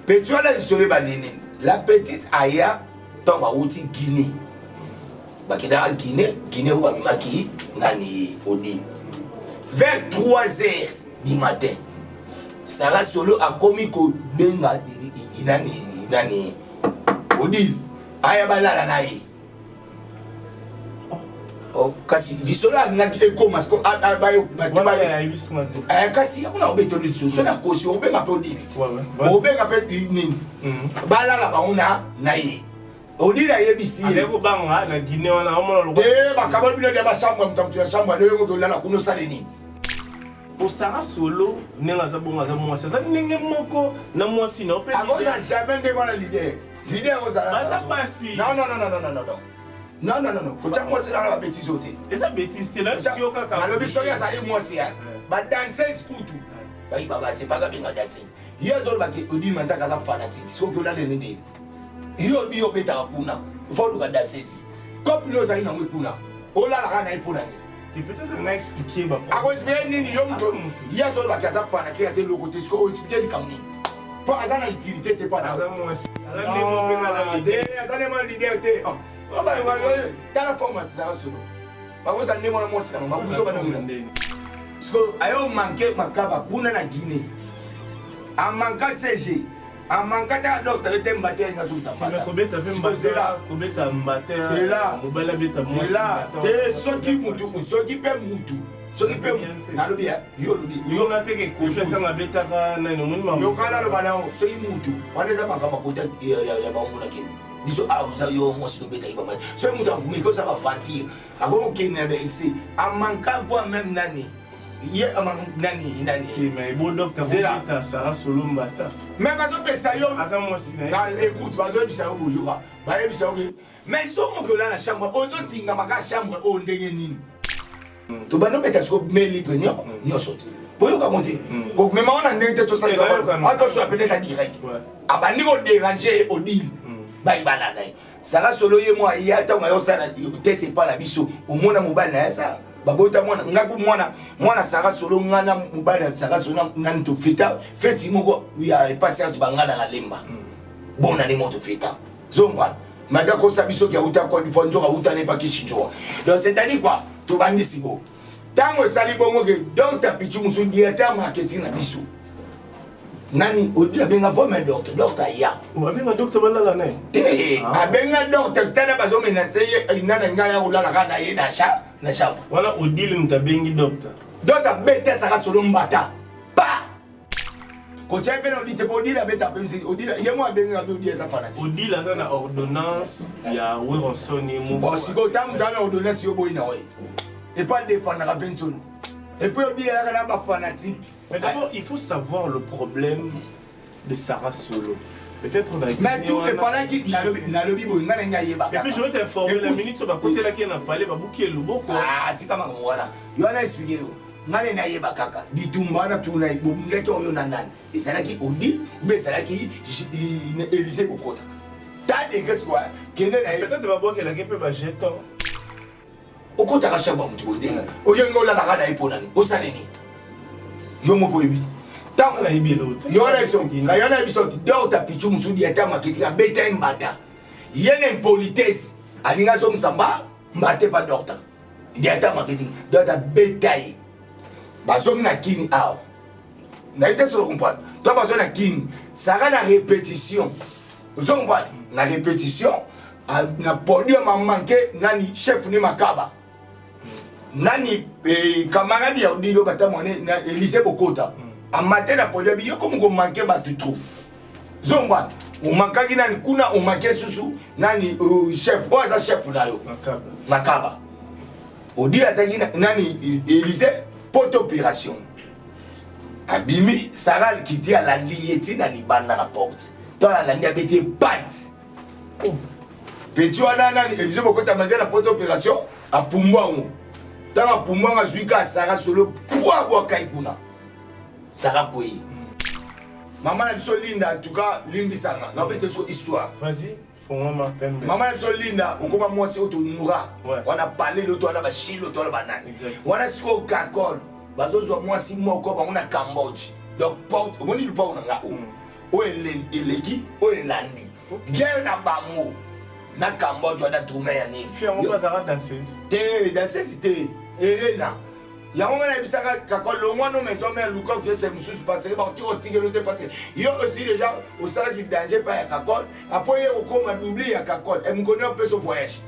Petit wana lisolo ebandi nini? La petite aya ntango bawuti Guinée, bakendaka Guinée, Guinée oyo bamemaki nani Odile vers 3 heures du matin. Sarah Solo akomi kobenga nani nani Odile aya balala na ye. Oh, kasi lisolo alingaki ekoma siko eh, kasi yango na obeta lisusu so nakosi obenga mpe odili obenga mpe nini mm. balala bango na ye odili ayebisi ye te bakaboli bino dia bachambre moto moto ya chambre adoyokoki olala kuna osale nini osara solo ndenge aza bongo aza mwasi aza ndenge moko na mwasi na yo akoza jamais ndenge wana leader leader ozala baza basi non non non non non non non non non non kotya mwasi nanga ba bêtise oyo te eza bêtise te nayoki yo kaka nalobi soki azali mwasi ya ba danseuse kutu bayiba basi faka benga danseuse ye azoloba ke odile manzaka aza fanatique soki olaleli ndeni yo obi yo obetaka kuna fa oluka danseuse cope nde ozali nango kuna olalaka na ye mpo na nini peut-être na expliquer ba akoexplike nini yo moto ye azoloba ke aza fanatique aza eloko te soki oexplike likambo nini mpo aza na utilité te mpo aza mwasi aza nde mwa leader te oh. Oh, tala forme atizaka solo bakozala nde mwana mwasi na mama buso banongela sikoyo ayo manke makaba kuna na guinée amanka cg amanka ta docteur ete mbate alinga azongisa mbatakobeta mbata te soki mutu soki mpe mutu soki mpe nalobi yo olobi yona te ke kofi ntango abetaka nani omoni yoka naloba na yango soki mutu wana eza makambo akota ya bango na kende biso awa oza yo mwasi tobetaki bama soki mutu akomeki oza baventure akoki kokende na baexcès amanka voi meme nani ye nani nani mais bazopesa yo écoute bazoyebisa yo boyoka bayebisa yo ke mais soki moki olala na chambre ozotingama ka chambre oyo ndenge nini tobandi obeta siko main libre nyonso te boyoka yango te komema wana ndenge te tosalatosola pene eza direct abandi koderange odile bayibana na ye sara solo ye mwa ye ntango aye osala tese epa na biso omona mobali na ye aza babota mwana ngaku mwana mwana sara solo nga na mobali ya sara solo nani tofeta feti moko ya epa serge bangana na lemba bona nde moto feta zongwana malgré akosa biso ki auta Côte d'Ivoire nzoka auta na epa Kishinjoa donc c'est à dire quoi tobandi sikoyo ntango esali bongo ke docteur Pichu mosusu directeur marketing na biso nani odi abenga vome docteur docteur aya abenga docteur balala na ye te ah. abenga docteur tala bazomenase ye nana ngai ya kolala kaka na ye na chambre wana odile moto abengi docteur docteur abetesaka solo mbata pa kotia mpe na odile te mpo odile abeta mpe miziki odile ye moko abengaka mpe odile aza fanatique odile aza na ordonnance ya werrason ye moko bon sikoyo ntango moto aza na ordonnance yo boyi na oye epo adefendaka mpe nsoni epuis odile ayaka na bafanatique mais d'abord il faut savoir le problème de Sarah Solo peut-être on a mais tout le fallait nalobi nalobi boye ngai nalingi ayeba et puis je vais t'informer la minute so bakotelaki ye na palais babuki ye loboko ah tika makambo wana yo wana explique yo Nga nde nayeba kaka bitumba wana tuna bobundaki oyo na nani ezalaki odi ube ezalaki Elise kokota ta degre sikoyo kende na ye peut-être babwakelaki mpe ba jeton okotaka chambre ya moto boye ndenge oyengi olalaka na ye mpo nani osala nini yo moko oyebi ntango yo na biso dorta pichu mosusu ata maketi abeta ye mbata ye na impolitesse alingi azongisa mba mbate pa dorta directeur marketing donc abeta ye bazongi na kini awa nayebi te soki comprendre to bazongi na kini sara na répétition ozo comprendre na répétition na podium amanke nani chef ne makaba nani eh, camarade ya odilo bata mwane na elise bokota mm. amate na podium yo komi komanke bato trop zongwa omankaki nani kuna omanke susu nani uh, chef oyo aza chef na yo makaba odile azalaki nani elise poto opération abimi sara alikiti alandi ye ti na libanda na porte to alandi abeti ye pati oh. petit wana nani elise bokota malgre na poto opération apumbwa yango ntango apumbwa yango azwi ka sara solo pwa abwakai kuna sara kwei mama na biso linda en tout cas limbisanga naobeta biso histoire Vas-y, fongama pembe. Mama na biso linda okoma mwasi oyo tonura wana palelo to wana bashilo to wana banani wana sikoyo kakol bazozwa mwasi moko bango na cambodge donc porte omoni lupango na nga oyo mm. Oyo eleki, oyo elandi. Guerre na bango na Cambodge wana tourne ya nini? Fi yango bazalaka danseuse. Te, danseuse te. Elena. Yango ngai nayebisaka kaka longwa no maison mère luka okese mosusu parce que bakoki kotikelo te parce que yo aussi déjà osalaki danger epai ya kakol apres ye okoma doubli ya kakol e mokoni apesa voyage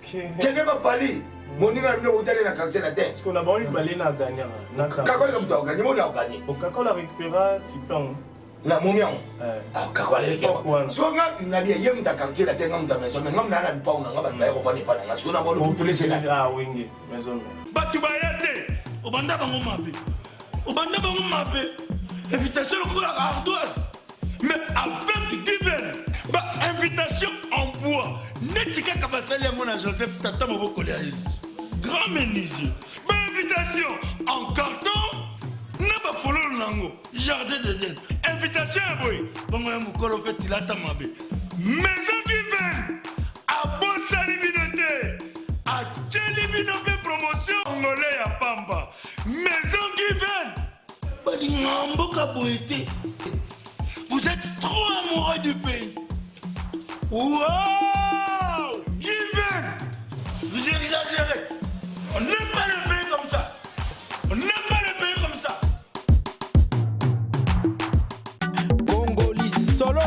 kende bapali moninga na bino botali na quartier na te na bango mibale na gagnaka kakol ka moto akoganye moni akoganye kakol arécupéra tipan na momi yango kakol siko nga nabi ye moto ya quartier na te nga moto ya maison mais nga moto na lupango na nga bato baye kofanda epa na nga siko na moni population na wenge maison bato baya te obanda bango mabe obanda bango mabe invitation lokola ardoise mais avec given ba invitation en bois neti kaka basali yango na joseph tata mobokoli ya yesu grand menuisier ba invitation en carton na bafololo na yango jardin d'eden invitation ya boye bongo ya mokolo mpe tilata mabe maison given abosani bino te atyeli bino mpe promotion ngole ya pamba maison given balingaka mboka boye te. Vous êtes trop amoureux du pays. Wow! Given! Vous exagérez. On n'aime pas le pays comme ça. On n'aime pas le pays comme ça. Congoli solo.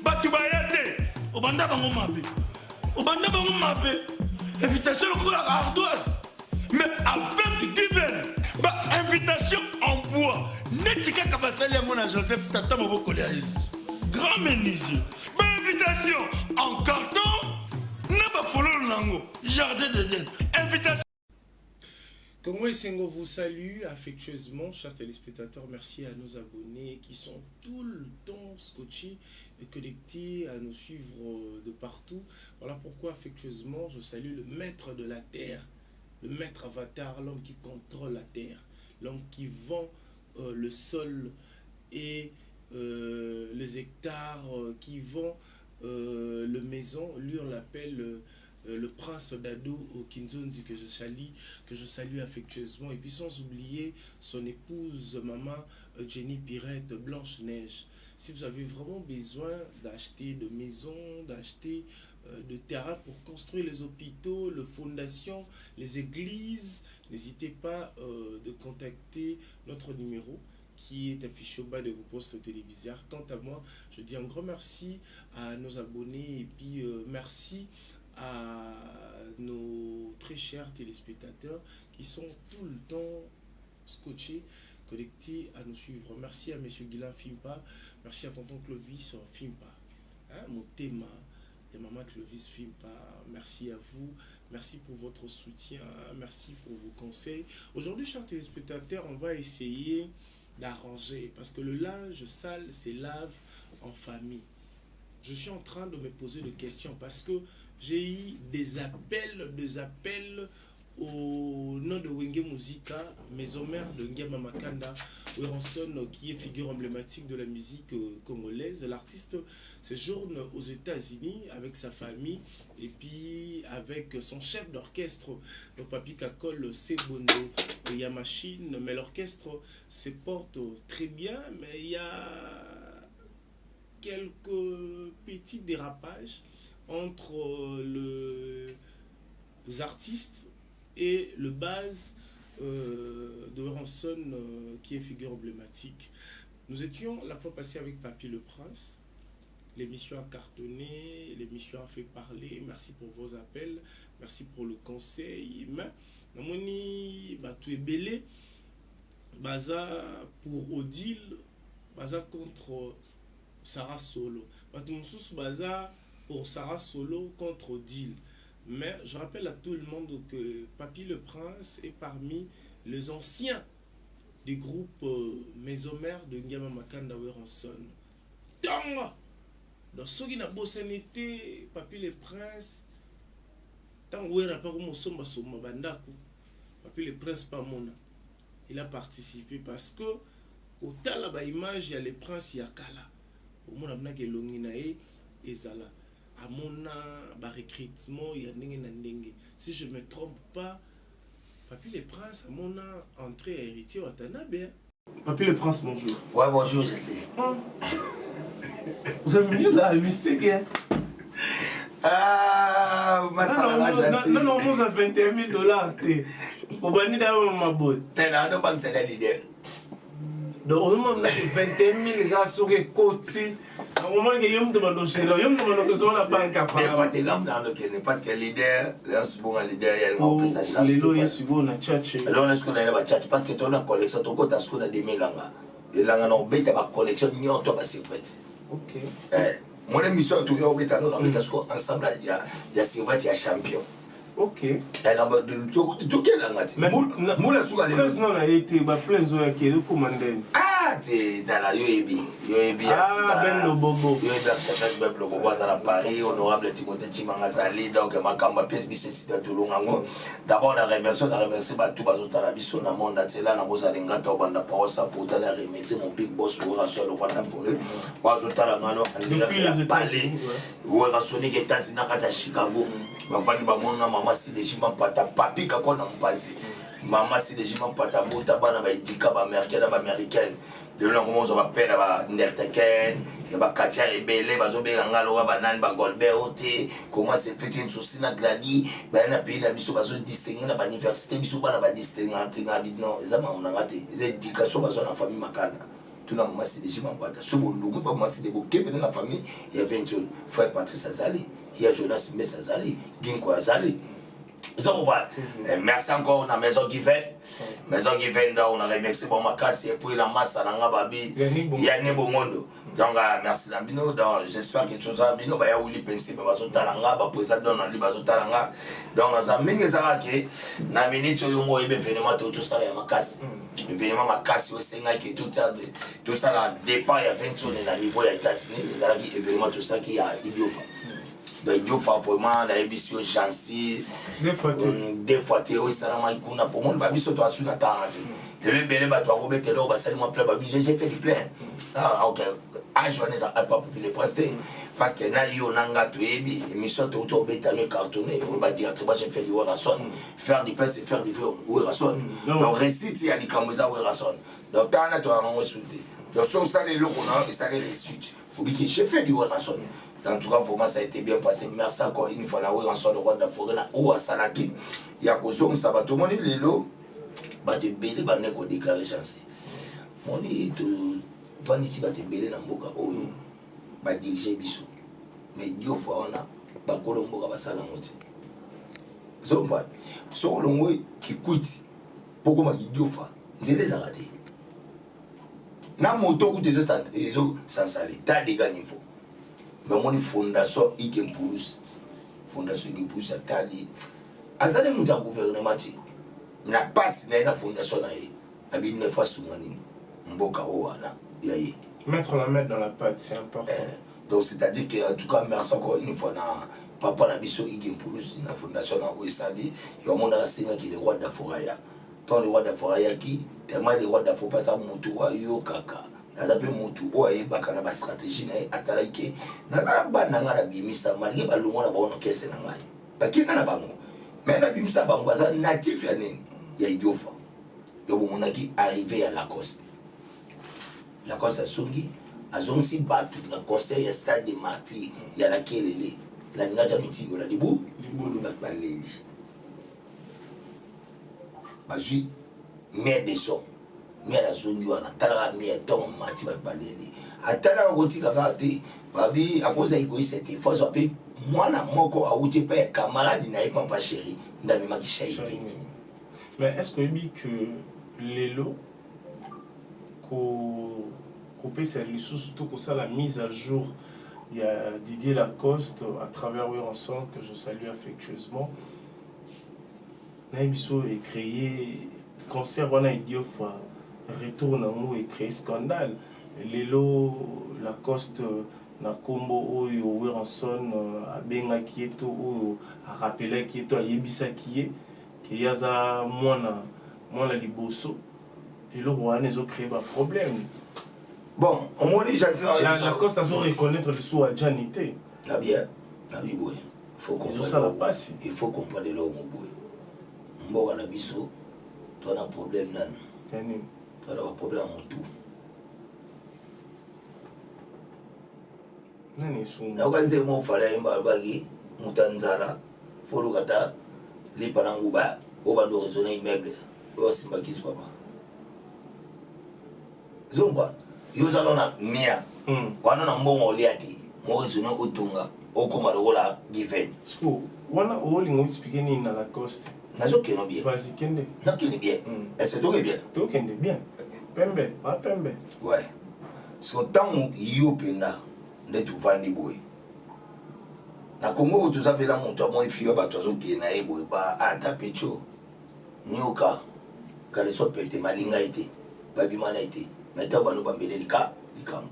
Bato baya te. Obanda bango mabe. Obanda bango mabe. Invitation lokola ardoise. Mais avec given ba invitation en bois neti kaka basali yango na Joseph tata mobokoli ya Yesu grand menuisier ba invitation en carton na bafololo na yango jardin d'Eden invitation. Congo Esengo vous salue affectueusement, chers téléspectateurs. Merci à nos abonnés qui sont tout le temps scotchés et connectés à nous suivre de partout. Voilà pourquoi affectueusement je salue le maître de la terre, le maître avatar, l'homme qui contrôle la terre, l'homme qui vend le sol et les hectares, qui vend le maison. Lui, on l'appelle le prince Dado Kinzonzi, que je salue affectueusement. Et puis sans oublier son épouse, maman Jenny Pirette, Blanche-Neige. Si vous avez vraiment besoin d'acheter de maisons, d'acheter de terrain pour construire les hôpitaux, les fondations, les églises, n'hésitez pas de contacter notre numéro qui est affiché au bas de vos postes téléviseurs. Quant à moi, je dis un grand merci à nos abonnés et puis merci à nos très chers téléspectateurs qui sont tout le temps scotchés, connectés à nous suivre. Merci à Monsieur Guilain Fimpa, merci à Tonton Clovis Fimpa, hein, mon thème et Maman Clovis Fimpa, merci à vous, merci pour votre soutien, merci pour vos conseils. Aujourd'hui, chers téléspectateurs, on va essayer d'arranger parce que le linge sale se lave en famille. Je suis en train de me poser des questions parce que j'ai eu des appels au nom de Wenge Musica, maison mère de Ngiama Makanda, Werrason, qui est figure emblématique de la musique congolaise. L'artiste séjourne aux États-Unis avec sa famille et puis avec son chef d'orchestre, le Papi Kakol Sebondo Yamachine. Mais l'orchestre se porte très bien, mais il y a quelques petits dérapages entre les artistes et le base de Werrason, qui est figure emblématique. Nous étions la fois passée avec Papy le Prince. L'émission a cartonné, l'émission a fait parler. Merci pour vos appels, merci pour le conseil. Mais, namoni bato ebele, baza pour Odile, baza contre Sarah Solo. Bato mosusu baza pour Sarah Solo contre Odile. Mais je rappelle à tout le monde que Papy le Prince est parmi les anciens du groupe Maison Mère de Ngiama Makanda Werrason. Tongo! Dans ce qui n'a bossanité, Papy le Prince, tant Wera pa komosomba somba bandako, Papy le Prince pa mona. Il a participé parce que kotala ba image ya le Prince ya kala. Omona mnake elongi na ye ezala. Amona ba recrutement ya ndenge na ndenge. Si je me trompe pas, Papy le Prince amona entrée ya héritier Watanabe. Papy le Prince, bonjour. Ouais, bonjour, je sais. Vous avez vu ça, mystique, hein? Ah, masala Non, non, non, 21 000 dollars, t'es. Obandi da ma boy. T'es là, no banque c'est leader. Donc, au moment où 21 000 gars soki ekoti, okomona ke yo moto bandosela, yo moto bandokezonga na banque après. Des fois, t'es là, dans parce que leader, là, c'est bon, leader, il y a un peu sa charge. Lelo ye sikoyo na church. Lelo na sikoyo na ba church parce que tona collection tokota sikoyo na demi elanga. Elanga na obeta ba collection nyonso ba survêt. OK. Eh, mon émission toya obeta no na obeta sikoyo ensemble ya ya survêt ya champion. OK. Eh na ba tokelanga ti. Mula suka lelo. Président na ye te ba plein oyo akende okoma ndeni. Ah te tala yo yebi. Yo yebi ah Ben Lobobo. Yo yebi archevêque Ben Lobobo aza na Paris, honorable Timothée Tshimanga azali donc makambo apesi biso esika tolonga yango. D'abord na remercie na remercie bato bazotala biso na monde entier là na kozala ngata obanda parole ça pourtant na remercie mon big boss Werrason le roi de la forêt. Oyo azotala ngano ya palais Werrason que États-Unis na kati ya Chicago. Bavandi bamona mama Sideji Mampata papi kako na mpanzi. Mama Sideji Mampata bota bana ba edika ba américaine na ba américaine. Lelo nango mozwa bapere ya banderteken ya bakatiare ebele bazobenga nga loka banani bagolbert o te comment se fait nsusi na gladi baya na pays na biso bazodistingue na bauniversité biso bana badistingue non eza makambo na nga te eza éducation bazwa na famille makanda tuna mama sideji mabata soki bolongwi mpa mama side bokepene na famille ya vention frère patrice azali ya jonas mbes azali ginko azali oza comprendre. Merci encore na maison Given maison Given donc na remercie bon makasi et puis na massa na nga babi Yannick Bongondo donc merci na bino donc j'espère que toza bino baya Willy Pense ba bazotala nga ba président don na lui bazotala nga donc naza mingi ezalaka ke na minute oyo ngo oyebi événement to tosala ya makasi événement makasi osengaki tosala départ ya 20 na niveau ya États-Unis ezalaki événement tosalaki ya Idiofa. Donc Diofa vraiment nayebisi yo Jansi deux fois te oyo esalamaki kuna po moni babiso to asu na tanga te lelo ebele bato bakobetela oyo basali mwa plein babi j'ai fait du plein. Ah ok, age wana eza apa popile prince te parce que na yo na nga toyebi émission touti obeta no cartonné oyo badirectement j'ai fait du Werrason. Faire du plein, c'est faire du Werrason. Donc réussite ya likambo eza Werrason. Donc tanga na toyaka yango esu te. Donc soki osala eloko na yo esali réussite obiki j'ai fait du Werrason. En tout cas, vraiment, ça a été bien passé. Merci encore une fois, la Werrason, le roi de la forêt, na oyo asalaki ya kozongisa bato. Omoni lelo bato ebele bandeki kodéclare chance. Moni tovandisi bato ebele na mboka oyo badirige biso, mais diofa wana bakolo mboka basala yango te. Ozompa soki olongwe Kikwiti mpo koma Kidiofa, nzela ezalaka te na moto kutu ezosansale ta dega niveau. Mais omoni fondation Ike Mpulus, fondation Ike Mpulus atali azali moto ya gouvernement te na pasi na ye na fondation na ye abi neuf asunga nini mboka oyo wana ya ye. Mettre la main dans la pâte, c'est important. Donc c'est-à-dire que en tout cas merci encore une fois na papa na biso Ike Mpulus na fondation na oyo esali ya omonaka asengaki le roi d'Aforaya. Tant le roi d'Aforaya ayaki tellement le roi d'Afo aza motu oyo ayokaka, aza mpe motu oyo ayebaka na bastratégie na ye. Atalaki ke naza na bana na ngai nabimisa malgré balongwa na bango na kese na ngai bakenda na bango mais nabimisa bango baza natif ya nini ya Idiofa. Yo bomonaki arrivé ya Lacoste, Lacoste asongi azongisi bato na conseil ya stade de martyr ya la kelele nalingaki amitingola libu libulu bato baleli bazwi miel de son miel azongi wana talaka miel ntongo mati bato baleli atalaka kotika kaka te babi akoza égoïste te fo azwa mpe mwana moko awuti epai ya camarade na ye papa chéri nde amemaki shai te. Mais est ce que oyebi que lelo kopesa lisusu to kosala mise à jour ya Didier Lacoste à travers Werrason que je salue affectueusement nayebi so ecréé concert wana Idiofa retour nango ecréé scandale. Lelo Lacoste na nkombo oyo Werrason abengaki ye to oyo arapelaki ye to ayebisaki ye ke ye aza mwana mwana liboso, eloko wana ezocréer baproblème. Bon, omoni Lacoste azo reconnaître lisusu ajani te. Na bien nabi boye, faut ezosala mpasi. Il faut comprendre eloko mo boye, mboka na biso to na problème nanu. Ya nini? Bana ba problème ya motu. Nani esunga? Nayoka nzembo moko Fally ayemba alobaki moto ya nzala fo oluka ata lipa na nguba oyo bando raisonne immeuble oyo osimba kisi papa. Zomba yo oza nano na mia wana na mbongo olia te mo raisonne otonga okoma lokola Given. Siko wana olinga oexplike nini na Lacoste? Nazokende bien. Vas-y kende. Nakende bien. Est-ce que toke bien? Tokende bien. Pembe, ba pembe. Ouais. Siko ntango yo mpenza nde tovandi boye na Congo oyo toza mpena moto amoni fiyo bato azokende na ye boye ba ata pecho nyoka kaleso pete malinga ye te babima na ye te mai ntango bano bambele lika likambo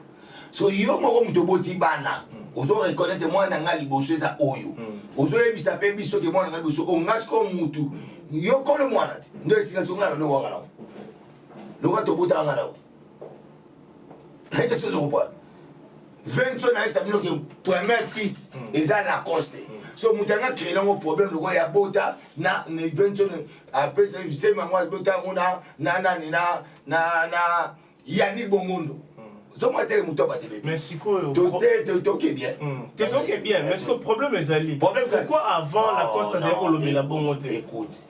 so yo moko moto oboti bana ozo reconnaître mwana nga liboso eza oyo ozoyebisa mpe biso ke mwana nga liboso oyo nga sikoyo mutu yo kolo mwana te nde esika so nga na nde owanga nango lokola tobotaka nga nango naye te sozo comprendre Vinso na yesa bino ke premier fils eza Lacoste so moto anga créer yango problème lokola ya bota na Vinso apesa zema yango abota yango na na nani na na na Yannick Bongondo ozomona te moto abatele Mais sikoyo toke bien. Te toke bien, mais sikoyo problème ezali Problème pourquoi avant Lacoste azali kolobela bongo te? Écoute,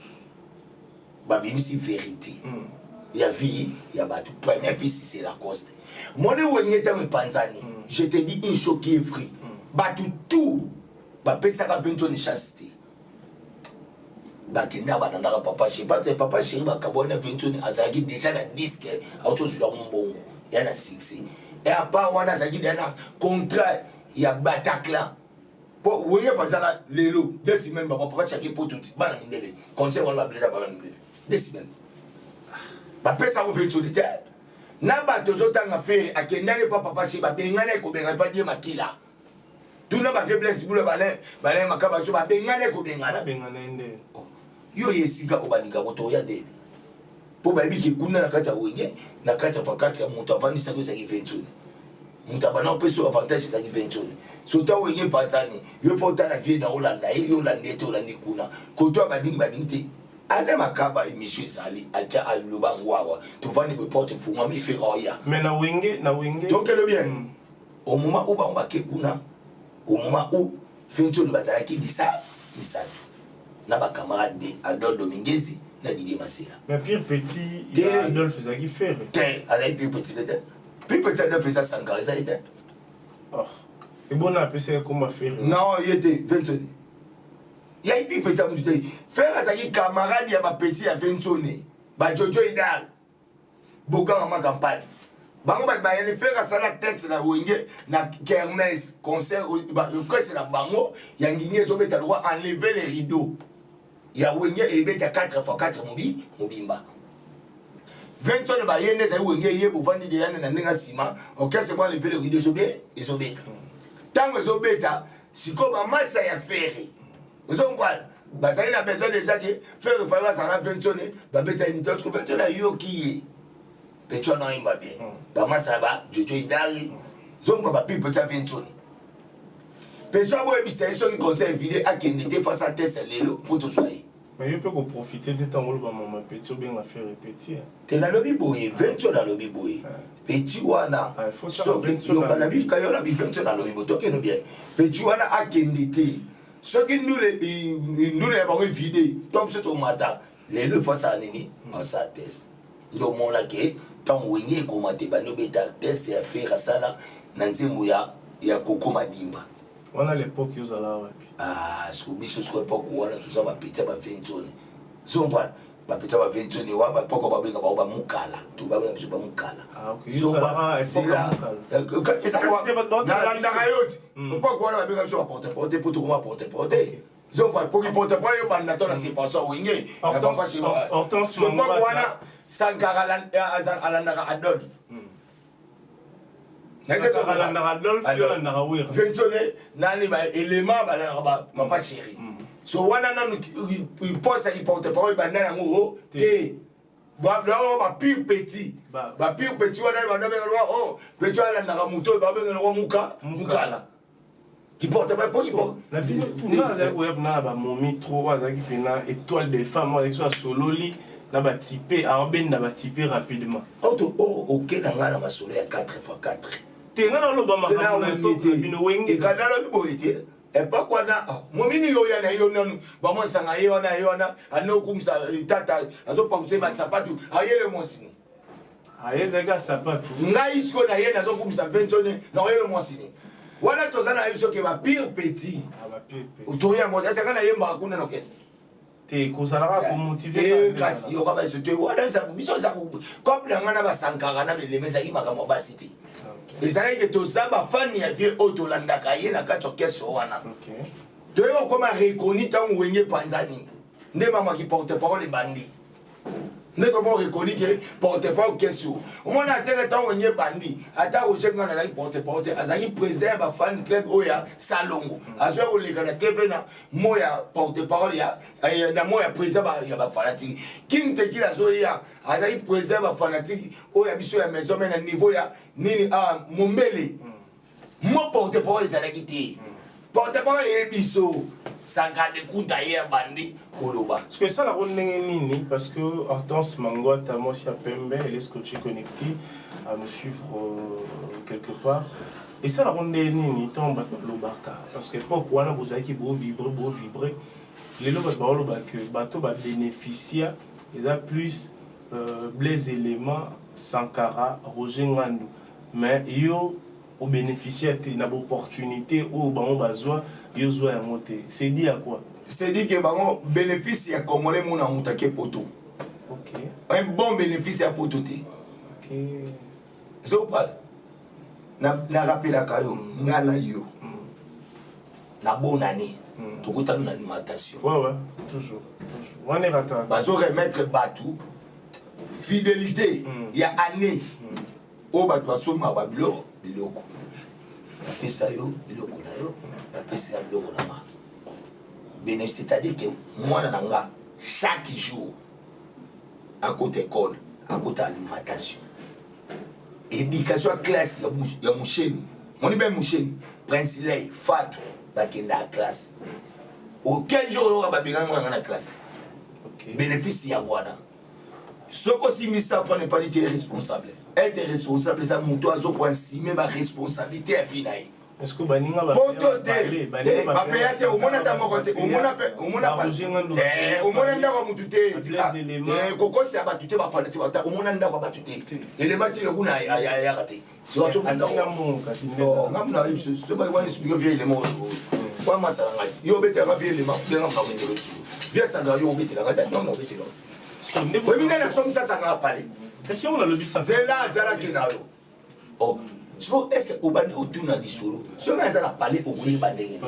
babimisi vérité ya vie ya bato. Premier fils, c'est Lacoste. Moni Wenge ntango epanzani, je te dis une chose qui est vraie, bato tout bapesaka Ventoni chance te. Bakenda balandaka Papa Chéri. Bato ya Papa Chéri bakabwani na Ventoni, azalaki déjà na disque, auti ozwila mbongo ya na succès. Et à part wana, azalaki déjà na contrat ya Bataclan. Po Wenge panzana lelo 2 semaines, baba papa Chaki po tuti bana mindele concert wana babeleta bana mindele 2 semaines, bapesako Ventoni te. Na bato ozotanga, Ferre akendaki pa Papa Chéri, babengani, ekobengana pa Die Makila. Tuna ba vieux Blaise Bula, balin balin makaba so babengani, ekobengana. Bengana nde. Yo ye esika oyo balingaka kotoya ndeni mpo bayebi ke kuna na kati ya Wenge, na kati ya fakati ya moto avandisaki ezalaki Ventoni, moto abanda kopesa oyo avantage ezalaki Ventoni. So ntango Wenge epanzani, yo fo otala vie na olanda ye, yo olandi ye te, olandi kuna koto ya balingi balingi te. Ale Makaba, émission ezali, atia aloba yango awa, tovandi boye, porte efungwami, Ferre oya. Mais na Wenge, na Wenge. Tokende bien. Au moment où bango bake kuna, au moment où Ventoni bazalaki lisa misato na bacamarade de Adolphe Dominguezi na Didier Masela. Mais pire petit Te. ya Adolphe ezalaki Ferre. Te, azalaki pire petit te. Pire petit Adolphe eza Sankara, ezali te. Oh. Ebona apesaki komba Ferre. Non, ye te. Ventoni yai pire petit ya mutu te. Ferre azalaki camarade ya bapetit ya Ventoni, bajojo idal boganga ma campagne. Bango bato bayeli Ferre asala test na Wenge na kermesse concert, orchestre na bango ya ngingi ezobeta lokwa Enlever les rideaux ya Wenge, ebeta 4 fois 4 mobi mobimba. 20 baye nde ezali Wenge ye bovandi deyane na ndenge ya nsima, orchestre bo Enlever les rideaux ezobeta. Ntango ezobeta sikoyo, bamasa ya Ferre, ozocomprendre, bazali na besoin déjà ke Ferre fai bazala na Ventone, babeta unité. Parce que Ventone ayoki ye pecho wana oyimba bien, bamasa ya ba Jojo Idari zonga bapipe tia Ventone pecho aboyebisa ye soki concert vide akende te face à test lelo fo tozwa ye. Mais yo mpe koprofite te ntango oloba mama petit, obenga Ferre petit. Te, nalobi boye, Ventone alobi boye, petit wana Ah, faut ça, soki Ventone yoka na alobi. bifka yo na bi Ventone alobi boye, tokende bien, petit wana akende te soki ndule ndule ya bango evide to biso tomata lelo efo asala nini, asala test. Nde omona ke ntango Wenge ekoma te, bandi obeta test ya Ferre asala na nzembo ya Koko Madimba. Wana l'époque yo ozala wapi? Ah, siko biso siko époque wana toza bapetit ya baventone, zombwana bapetit ya baventone wa baépoque babenga bango bamukala, to babenga biso bamukala. Ah, ok. Yo ozalaka époque ya mukala. Kasi te bato baotala Nalandaka yo ti époque wana babenga biso baporte porte po tokoma porte porte, zombwana poki porte porte yo banda to na séparation ya Wenge. Hortense Époque Mangwata. wana Sankara alandaka Adolphe. Alandaka Adolphe, yo olandaka Wera. Ventone nani baelema balandaka Papa Chéri. So wana nanu poste ya porte parole ebanda yango o te. Bapire petit, bapire petit wana bandobenga o petit alandaka moto oyo babenga yango muka mukala kiporte posi. Na bino tuna azalaki koya mpena na bamomi trop, azalaki mpena étoile des femmes, azalaki so asololi. Na ba type aobenda ba type rapidement. Oto o oke na ngai na masolo ya 4 x 4. Te ngai naloba makambo na epoque na bino wenge. Ekanda lobi boye te. Epoque wana oh, momini yo ya na yo nanu bamonisanga ye wana ye wana anokumisa eh, tata azopangusa ye basapatu ayele mwasi ni aye ezalaki sapatu ngai sikoyo na ye nazokumisa ventone nakoyele mwasi ni wana toza na ye biso ke bapire petit ah, otoya mwasi asaka nayembaka kuna na orchestre te kozalaka eh, komotive eh, kasi yoka biso te wana eza biso eza cope na ngai na basankara na belema ezalaki makambo ya basi te ezalaki ke toza bafani ya vie oyo tolandaka ye na kati orchestre wana toyeba kokoma reconnu ntango wenge epanzani nde mamaki porte parole ebandi nde tomo reconnu ke porte parole orchestre omona ateke ntango wenge ebandi ata roger ngai nazalaki porte parole te azalaki président ya bafani club oyo ya salongo azwa koleka na tv na mot ya porte parole ya eh, na mot ya président ya ba fanatique king tekila azoya azali président ya ba fanatique oyo ya biso ya maison mais na niveau ya nini ah mombele mm. mot porte parole ezalaki te mm. porte parole eye biso sankade kunta ye abandi koloba ce que esalaka ndenge nini parce que Hortense Mangwata mwasi ya pembe elle est scotchée connectée à nous suivre euh, quelque part Esalaka nde nini ntango bato balobaka parce que epoque wana bozalaki bo vibre bo vibre lelo bato baoloba que bato ba beneficia eza plus euh, Blaise Elema Sankara Roger Ngandu mais yo obeneficia te na baopportunité oyo bango bazwa yo zwa yango te c'est dit à quoi c'est dit que bango bénéfice ya congolais mona moto ake poto okay. un bon bénéfice ya poto te okay. Zopal, na, na rappelaka yo, mm. nga na yo. Mm. Na bonne année. Mm. Tokutani na alimentation. Ouais, ouais, toujours, toujours. Wana erata. Bazo remettre batu fidélité mm. ya année. Mm. Oyo bato basomba ba biloko, biloko. Napesa yo biloko na yo, napesa yo biloko na nga. Bénéfice, c'est-à-dire que mwana na nga chaque jour akota école akota alimentation éducation ya classe ya musheni moni be musheni prince ley fatu bakenda ya classe aucun jour oyoka babengani mwana nga na classe bénéfice ya wana soki osimbisa fana epali te responsable être responsable eza moto azokoasime baresponsabilité ya vie na ye Est-ce que baninga ba poto te bapeya te omona ata moko te omona pe omona te omona ndako ya mutu te kokosa bato te bafanda ti bata omona ndako ya bato te elema ti lokuna ayaka te ngambo na yebiso soki wa explique vie elema wa masala ngai ti yo obetelaka vie elema benga makambo ndelo ti vie asangaka yo obetelaka te nongo obetelaka oyebi nani asomisa asangaka pale zela azalaki na yo Oh, siko est ce que obandi otuna lisolo soki aza na palais okoyeba ndenge nini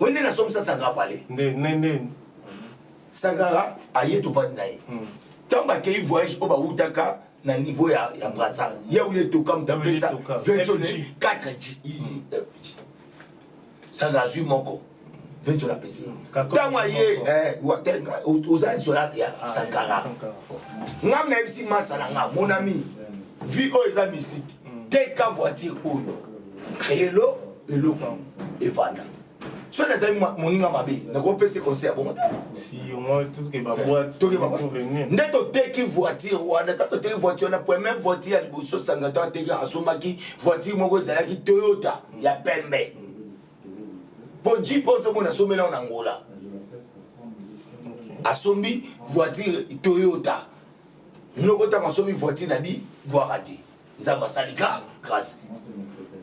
oyo nde nasomisa sankara palais sankara aye tovandi na ye ntango hmm. bakei voyage oyo bawutaka na niveau ya, ya braza ye oyo etoka moto apesa 20 4 g f g Sandra azwi moko venzo na pesi ntango aye eh, oza nzola ya ah, sankara nga nayebisi masa na nga mon ami vie oyo eza misiki mm. teka voiture oyo créer lo eloko evanda soki nazali moninga mabe nakopesa conseil ya bongo te nde toteki voiture wana ta toteki voiture wana première voiture ya liboso sanga to ateki asombaki voiture moko ezalaki toyota ya pembe mpo jeep ozomona asombeli yango na angola asombi voiture toyota noko ntango asombi voiture na bi bwaka te nzambe asali ka grâce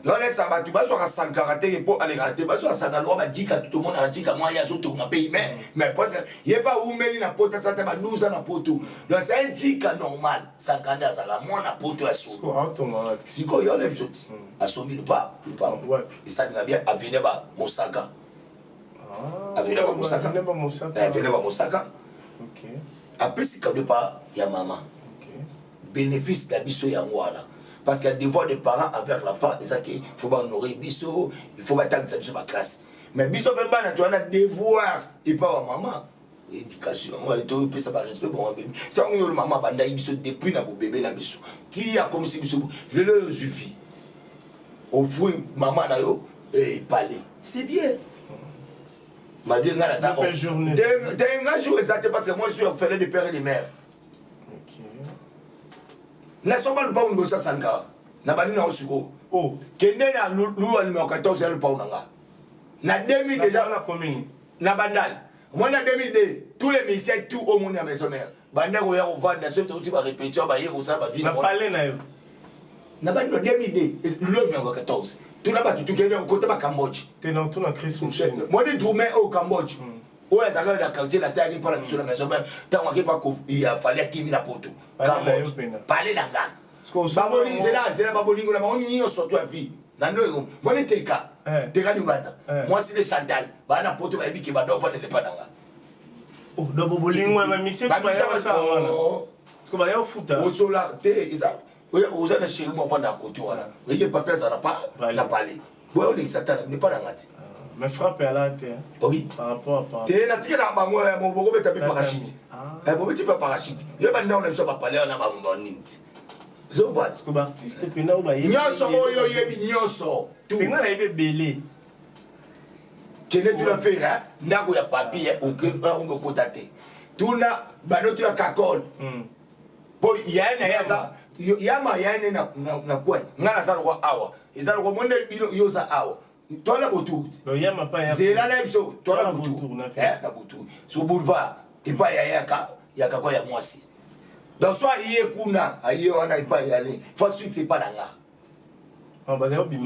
yolesa bato bazwaka sankara te mpo alekaka te bazwaka sankara loka bajika tomonaka jika mwa ye azotonga mpe mais mais parce ye mpe awumeli na poto asata ba 12 ans na poto donc c'est un jika normal sankara nde azalaka mwana poto ya solo sikoyo yo na biso ti hmm. asombi lupa lupango esalinga bien avenue ba mosaka ah, avenue ba mosaka avenue ba mosaka apesi kado pa ya mama bénéfice na biso yango wana parce que devoir de parents envers l'enfant eza ke faut bahonore biso il faut batangisa biso baklasse mais biso mpe bana toza na devoir epa ba mama éducation yango topesa barespect bango bebe ntango yo mama abandaki biso depuis na bobebe na biso ti akomisi biso lelo oyo ozwi vie ofui mama na yo epale c'est bien. Malgré nga naza te, nga jour eza te, parce que moi je suis orphelin de père et de mère. Nasomba lupango liboso ya Sankara na bandi nango sikoyo. Oh. Kende na luwa numéro 14 ya lupango na nga na 2000 déjà na Bandal. Moi na 2002, tous les musiciens, tout au monde ya maison mère banda koya kovanda. Soki touti barépétition, baye kosala bavie. Na palais na yo? Na bandi na 2002, luwa numéro 14. Tuna bato, tukende kota bacambodge. Te, na tuna Chris Musheni. Moni drume oyo Cambodge oyo azalaka na quartier na tayaki mpo na biso na maison mère. Ntango ake pa Fally, akimi na poto. Cambodge, pale na nga, babolingi zela zela, babolingo na bango nyonso to ya vie na ndo moni teka teka libata mwasi de Chantal baa na poto, bayebi ke badofandele mpa na nga. Donc bolingo ya bamisie baya ofuta. Osola te, eza oza na chéri mo afanda kote wana, oyeke papi azala pa na pale boya olekisa tala ne pa na nga te. Mais frappe ala te. Obi. Par rapport à par Te, natikela bango, bokobeta mpe parachute, bobeti mpe parachute. Yo bandako na biso bapale wana banini te, ezobata. Baartiste mpena oyo bayebi. Nyonso oyo oyebi, nyonso. Nga nayebi ebele. Kende tuna Ferre, ndako ya papi okota te. Tuna bano, tuna Kakol mpo yaye na ye aza yama yaye ne na kwe. Nga naza lokwa awa, eza lokwa monde bino, yo oza awa, tola botour, zela na biso, tola botour na botour sur boulevard epai ya yaka yaka kwa ya mwasi. Donc so aye kuna, aye wana epai yale fa suite epai na nga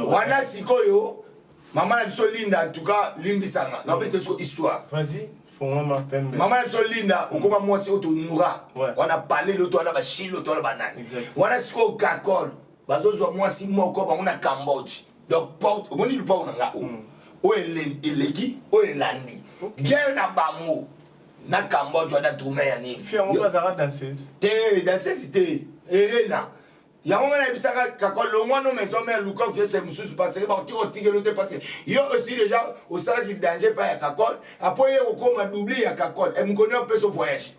wana. Sikoyo mama na biso Linda, en tout cas limbisanga, naobete siko histoire. Mama na biso Linda okoma mwasi oyo tonura wana palelo to wana bashilo to wana banani wana. Sikoyo Kakol bazozwa mwasi moko bango na Cambodge. Donc porte omoni lupango na nga oyo, oyo eleki, oyo elandi bien na bango na Cambodge wana, tourne ya nini te, danseuse te, Erena yango. Ngai nayebisaka kaka longwa no maison mère, luka okese mosusu, parce que bakotika otikelo te, parce que yo aussi déjà osalaki danger pa ya Kakol. Apo ye kokoma double ya Kakol, mokoni apesa voyage,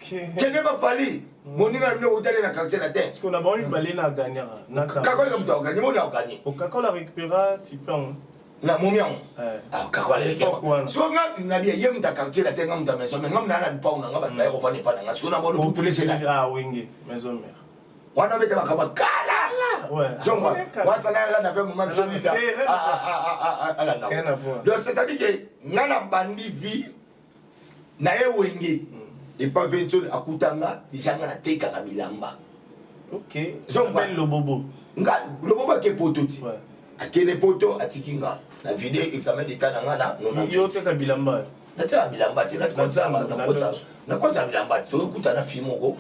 kende bafali moninga na bino otali na quartier na te. Kakol moto akoganye, moni akoganye. Na momi yango Kakol siko nga nabi ye moto ya quartier na te, nga moto ya maison mère, nga moto na lupango na nga, bato baye kofanda epa na nga. Siko na moni pupulese wana obeta makambo kala zonga wasanaka na ve moma biso Linda alanda. Donc c'est à dire que nga na bandi vie na ye Wenge epa Vensoni, akutanga déjà nga natekaka bilamba. Zonga lobobo. Nga lobobo ake poto ti akende poto, atiki nga na vide examen d'état na nga na Yo oteka bilamba? Nateka bilamba te, nakotisa bilamba te. Toyokuta na fille moko,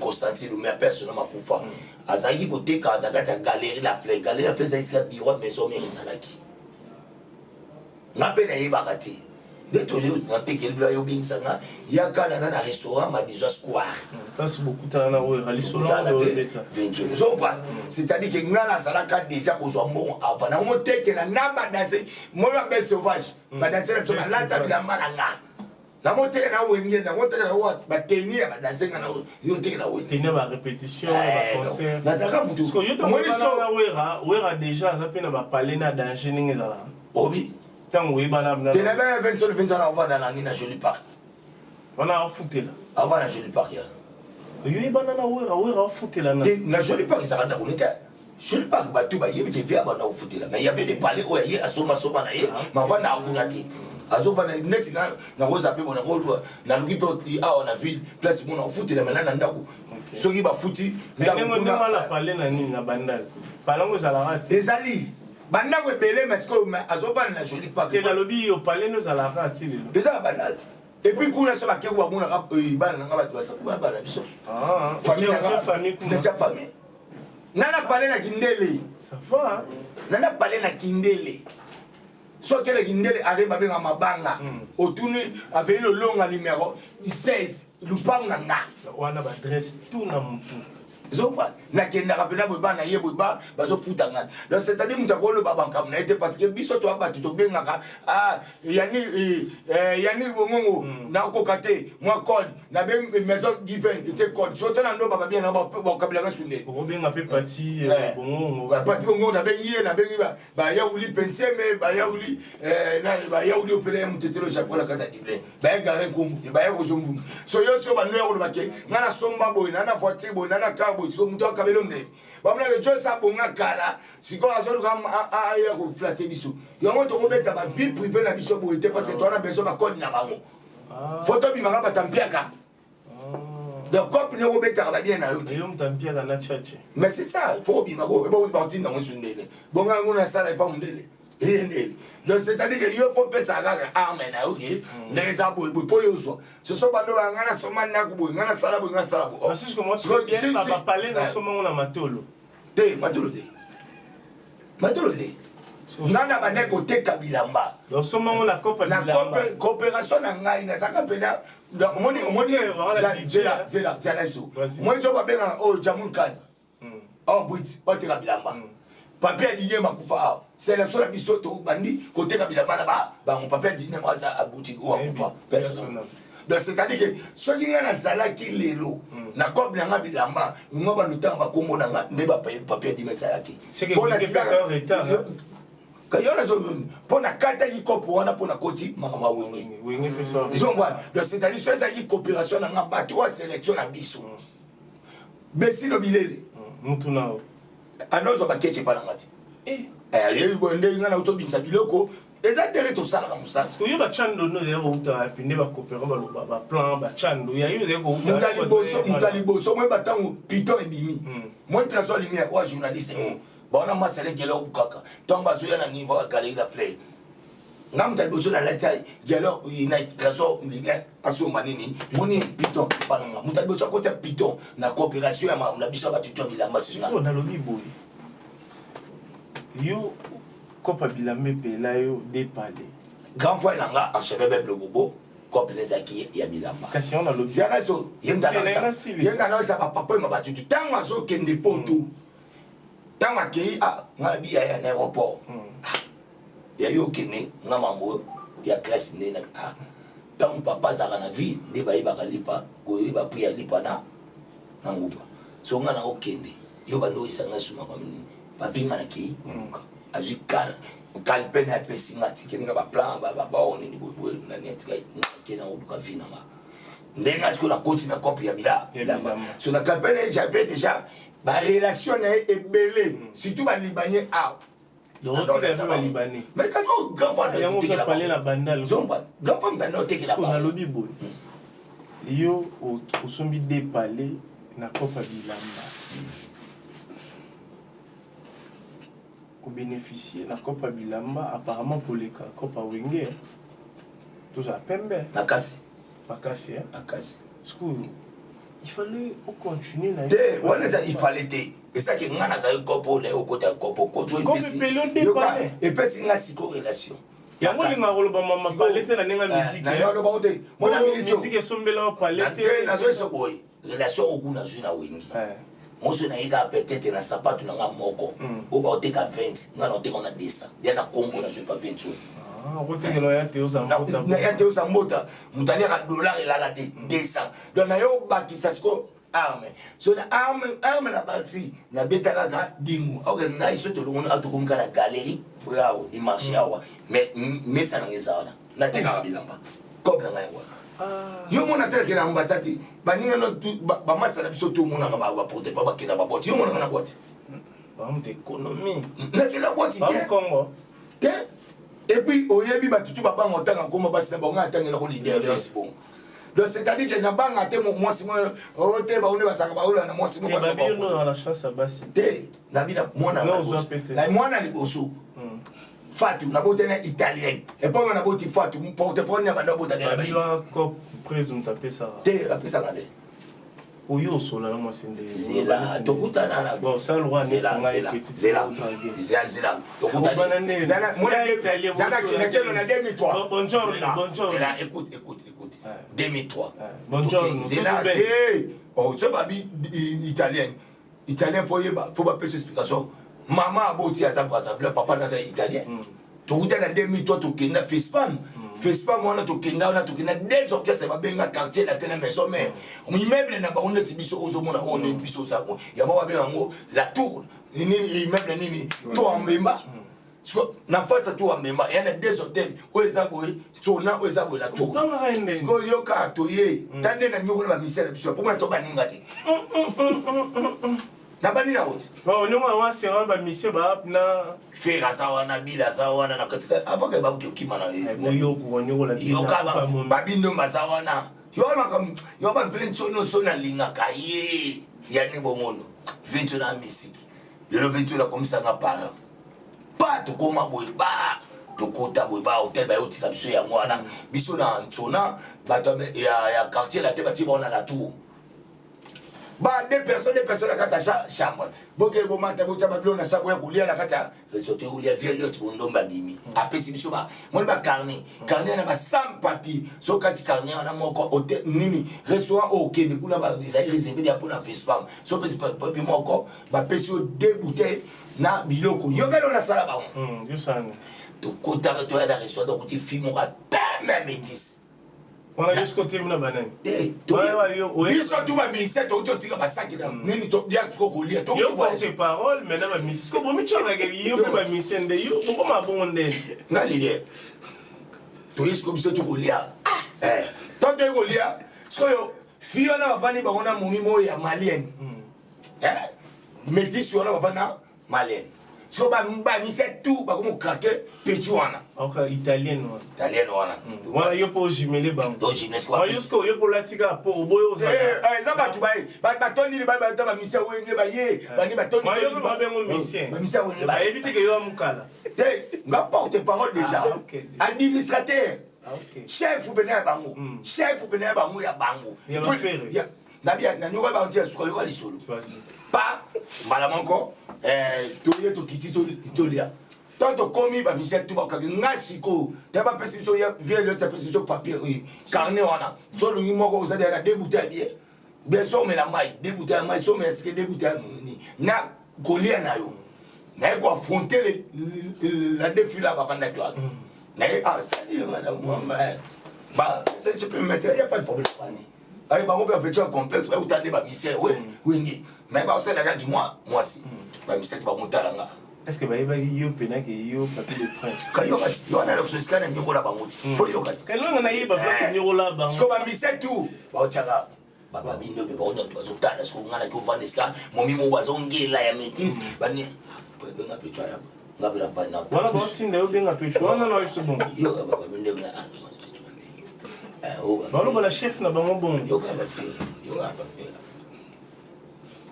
Constantine Lume, apeso na makufa, azalaki koteka na kati ya Galerie La Fleur. Galerie La Fleur ezali sika bureau ya maison mère ezalaki. Nga mpe nayebaka te nde natekeli bilo. Ayobengisa nga, yaka, naza na restaurant Madizwa Square. Place bokutana na oyo lisolo. Ozompa, c'est-à-dire que nga nazalaka déjà kozwa mbongo avant nango motekela na badanse moyo babelle sauvage, badanse na biso balata bilamba na nga, namoteka na Wenge, namoteka na bateni ya badanse nga yo teke na Wenge. Teni ya barépétition, baconcert. Nazalaka mutu. Wera, Wera déjà aza mpe na bapale na danger ndenge ezalaka. Obi. Ntango oyebana. Te, na bana 27 27 avanda na nini, na Joli Park. Wana afutela. Avant na Joli Park ya. Yo oyebana na Wera, Wera afutela na Te, na Joli Park ezalaka ndako nete. Joli Park, bato bayebi te via banda kofutela, mais y avait des palais oyo ye asombasomba na ye, mavanda akuna te, azovanda neti nga nakoza mpe bo naluki mpe awa na ville place mona ofutela mena na ndako soki bafuti. Ndenge wana pale na nini na Bandal, pale yango ezalaka ti? Ezali bandako ebele, mais sikoyo azovanda na Joli Park. Te, nalobi yo, pale no ezalaka ti lelo? Eza na Bandal. Et puis kuna so bakeku bamonaka bana nanga, bato baza bana biso. Famille. Natia famille nana pale na Kindele. Ça va. Nana pale na Kindele, so akele Kindele are babenga mabanga, otuni aveli lolonga numéro 16, lupango na nga. Wana baadresse tout na motu. Zopa nakendaka mpena boye bana ye boye ba bazofuta ngai. Donc c'est-à-dire moto akoloba bankambo na ye te parce que biso toya bato tobengaka ah, yani eh, eh, yani bongongo mm. nakoka te mwa code nabe maison given etie code soto na ndo baba bien na bakabelaka sunde okobenga mpe pati eh, bongongo pati bongongo nabengi ye nabengi bayauli penseme bayauli nani bayauli opele ya motetelo japon na kati ya dublin baya gare nkumbu baya kozo mvumbu so yo sio bando ya koloba ke nga nasomba boye na na voiture boye na na car boye siko moto akabelo ndeni bamonaka joyce abonga kala sikoyo azoluka aya koflate biso yango tokobeta ba vie privée na biso boye te parce que towana besoin bacode na bango ah. fo tobimaka bato mpiaka ah. Donc cope nde okobetaka babien na yo te mais c'est ça fo obima baotinda yango esu ndele bonga yango nasala epa mondele eye ndele. Donc c'est à dire que yo fo pesa kaka arme na yo ke hmm. ndenge eza boye boye mpo yo ozwa soso bando ba ngai nasomba ndako boye ngai nasala boye ngai nasala boye te matolo te matolo te ngai na bandaki koteka bilamba na coopération na ngai nazalaka mpena omoni omoni zela zela zela biso omoni so babengaka oyo jamun kadi awa oh, bwiti bateka bilamba hmm. papier ya dinie makufa awa selection na biso tobandi koteka bilamba na bango papier ya dinie aza aboutique oyo akufa personne donc c'est à dire que soki ngai nazalaki lelo hmm. na cope na ngai bilamba nga bando ntango bakombo na ngai nde papier ya dime ezalaki yo nazo mpo nakataki kopo wana mpo nakoti makambo ya wenge ezongwana donc c'est à dire soki ezalaki coopération na ngai bato oyo sélection na biso hmm. Besino bilele. Hmm, mutu na yo. Anozwa bakeci epa na nga te. Eh. Eh, boye ndenge nga nauti obimisa biloko eza ndenge tosalaka mosala. Oyo bachando no ezali kouta wapi nde bakopera baloba baplan bachando ya yo ezali kouta moto ya liboso moto ya liboso moyeba ntango piton ebimi hmm. moi trésor lumière oyo journaliste hmm. bawana masala ekele obukaka ntango bazoya na niveau ya galerie la fleur nga moto ya liboso nalatisa dialogue na trésor lumière asomba nini moni piton epa na nga moto ya liboso akota piton na coopération ya makambo na biso ya bato to ya bilamba singa nalobi boye yo kopa bilamba epela yo depale grand frère na nga archevêque Bible Bobo kope ezalaki ya bilamba kasi yango nalobi zala so ye moto anaotisa bapapa ma bato ntango azokende poto ntango akei ah nga na biyaya na aéroport hmm. ah, ya yo okende nga mambo ya classe nde na ah ntango papa azalaka na vie nde bayebaka lipa koyeba prix ya lipa na na nguba so nga na okende yo bando oyesa nga sumaka nini papi nga nakei koluka hmm. azwi kala kalpe na apesi nga atikeli nga baplan babao nini boyeboye nani atikaki nga na koluka vie na nga ndenge sikoyo nakoti na cope ya bilamba so na kalpe na ye j'avais déjà ba relation na ye ebele hmm. surtout ba libanais awa mais quand oh, grand frère yango oza na bandal zomba grand frère mutanda otekela bango nalobi boye hmm. yo osombi deux palais na kopa bilamba hmm. obénéficie na kopa bilamba apparemment koleka kopa wenge tozala pembe makasi makasi makasi sikoyo il fallait ocontinue na te wana eza il fallait te ezaki ngai nazali kopo naye okota kopo koto epesi ngai siko relation yango olingaka koloba mama pale te na ndenge ya miziki te mona minitmiziki esombela pale te nazoyesa boye relation oku nazwi na wengi eh. moso naye kaka peut-être na sapatu na nga moko hmm. oyo baoteka 20 ngai naoteka na 200 ya na kombo nazwi pa 20 oyo ah, ya te oza mbota moto aliaka dollar elala te 200 hmm. donc naye obakisa sikoyo arme so na arme arme na bakisi nabeta kaka dingu oke ngai so tolongoni awa tokomi kaka na galerie awa di marché hmm. awa mais mesa nanga eza wana natekaka bilamba cope na ngai yango wana ah. yo mona te nakenda mbata te baninga no bamasa na biso to omonaka baporte pa bakenda babwati yo monaka na bwati nakenda bwati te te et puis oyebi bato tu babanga otanga nkoma basi na bango atangelako leader leonce bongo donc c'est à dire que nabanga te mwasi mo oyo te bango nde bazalaka baolanda mwasi mo te nabi na mwana liboso hmm. Fatou nabotani na italienne eponga naboti Fatou porte parole na banda obota te apesaka te oyo osola na mwasi nde zela tokutana na bon ça loi ne zela zela zela zela zela tokutana zela kinakelo na 2003 bonjour bonjour zela écoute écoute écoute 2003 bonjour zela te oh so babi italienne. Italien faut yeba, faut bapesa explication. Mama aboti aza Brazzaville, papa naza italien. Tokuta na 2003, tokenda Fespam. Fespam wana tokenda, wana tokenda des orchestres babenga Quartier Latin na Maison Mère. Immeuble na bango neti biso ozomona oyo neti biso oza ya bango, babenga yango la tour nini, immeuble nini to Ambemba. Siko na face ya tour Ambemba ya na des hôtels oyo eza boye, sona oyo eza boye, la tour. Otangaka ye ndenge. Sikoyo yoka, toye ta nde na nyoko na bamisele biso mpo mona to baninga te na bani na oti. Oniongo yango asera bamisie ba na Ferre aza wana, Bila aza wana na katika avant ke babuki okima na boyoku oniongola. Yoka, babindo baza wana, yo makambo yo ba Venso nyonso nalingaka ye yani bongono Venso na misiki lelo Venso nakomisanga parent pa tokóma boye, ba tokota boye, ba hotel bayotika biso yango wana, biso na Nsona, bato ya Quartier Latin batie bango na la tour, ba deux personnes, deux personnes na kati ya chambre. Bokeye bomata, botya babilo na chambre ya kolia na kati ya resto kolia. Vieux Liot Bondomba abimi, apesi biso moni bacarnet, carnet na basans papier. So kati carnet wana moko, hotel nini, restaurant oyo okende kuna ezali réservé ya mpona Fespam. So opesi papier moko, bapesi yo deux bouteilles na biloko. Yokeli oyo nasala bango. Tokotaka, toya na restaurant, tokuti fille moko apeme métis. Wana yo siko temi na banani? Biso tu baministère touti otika basaki na nini, ya tuko kolia. Yo porte parole maintenant baministère, siko bomitiongaka yo mpe baministère nde yo bokoma bongo nde. Nga leader, toye siko biso tokolia. To toye kolia sikoyo, fille wana bavandi bango na momi moko ya malienne, métis wana bavandi na malienne. Siko bamise tout bakomi kokrake petit wana. Italienne wana. Italienne wana. Wana yo mpo ojumele bango. Tojumele. Yo siko yo mpo olatika po oboyo. Ozala eza bato baye batondini bata bamise Wenge baye bani batondi. Yo mpe babengo musicien. Bamise Wenge. Bayebi te ke yo amokala. Te, nga porte parole déjà, administrateur, chef pene ya bango, chef pene ya bango, ya bango. Nanyoka bango tia suka. Yoka lisolo pa mbala moko, toye tokiti tolia. Tant tokomi, bamusicien tu bakaki nga sikoyo te, bapesi biso, vieux Liot apesi biso papier, carnet wana. So olingi moko, ozali na deux bouteilles ya bière, bien so omela mai, deux bouteilles ya mai, so omela sike, deux bouteilles ya nini na kolia na yo. Naye koaffronter la deux filles là bafandaki wana. Naye: "Ah, salut madame, bah je peux me mettre, y a pas de problème." Bandi aye bango mpe bapeti ya complexe, bayuta nde bamusicien Wenge, mais baosalaka ki mwa mwasi, bamusicien ti bamotalanga. Est ce que bayebaki yo mpena ke yo Papi de Prince? Kayoka ti yo wana eloko esika na nyokola bango ti fo yoka ti. Kalonga nayeba place nyokola bango. Siko bamusicien tu baotiaka bababindo mpe bango nyonso bazotala. Siko nga naki ovanda esika momi moko bazongela ya métise bani, benga peto aya, nga mpe navandi. Wana baotinda yo benga peto wana na biso bongo. Yoka, bababindo balobola chef na bango bongo. Yoka bafela, yoka bafela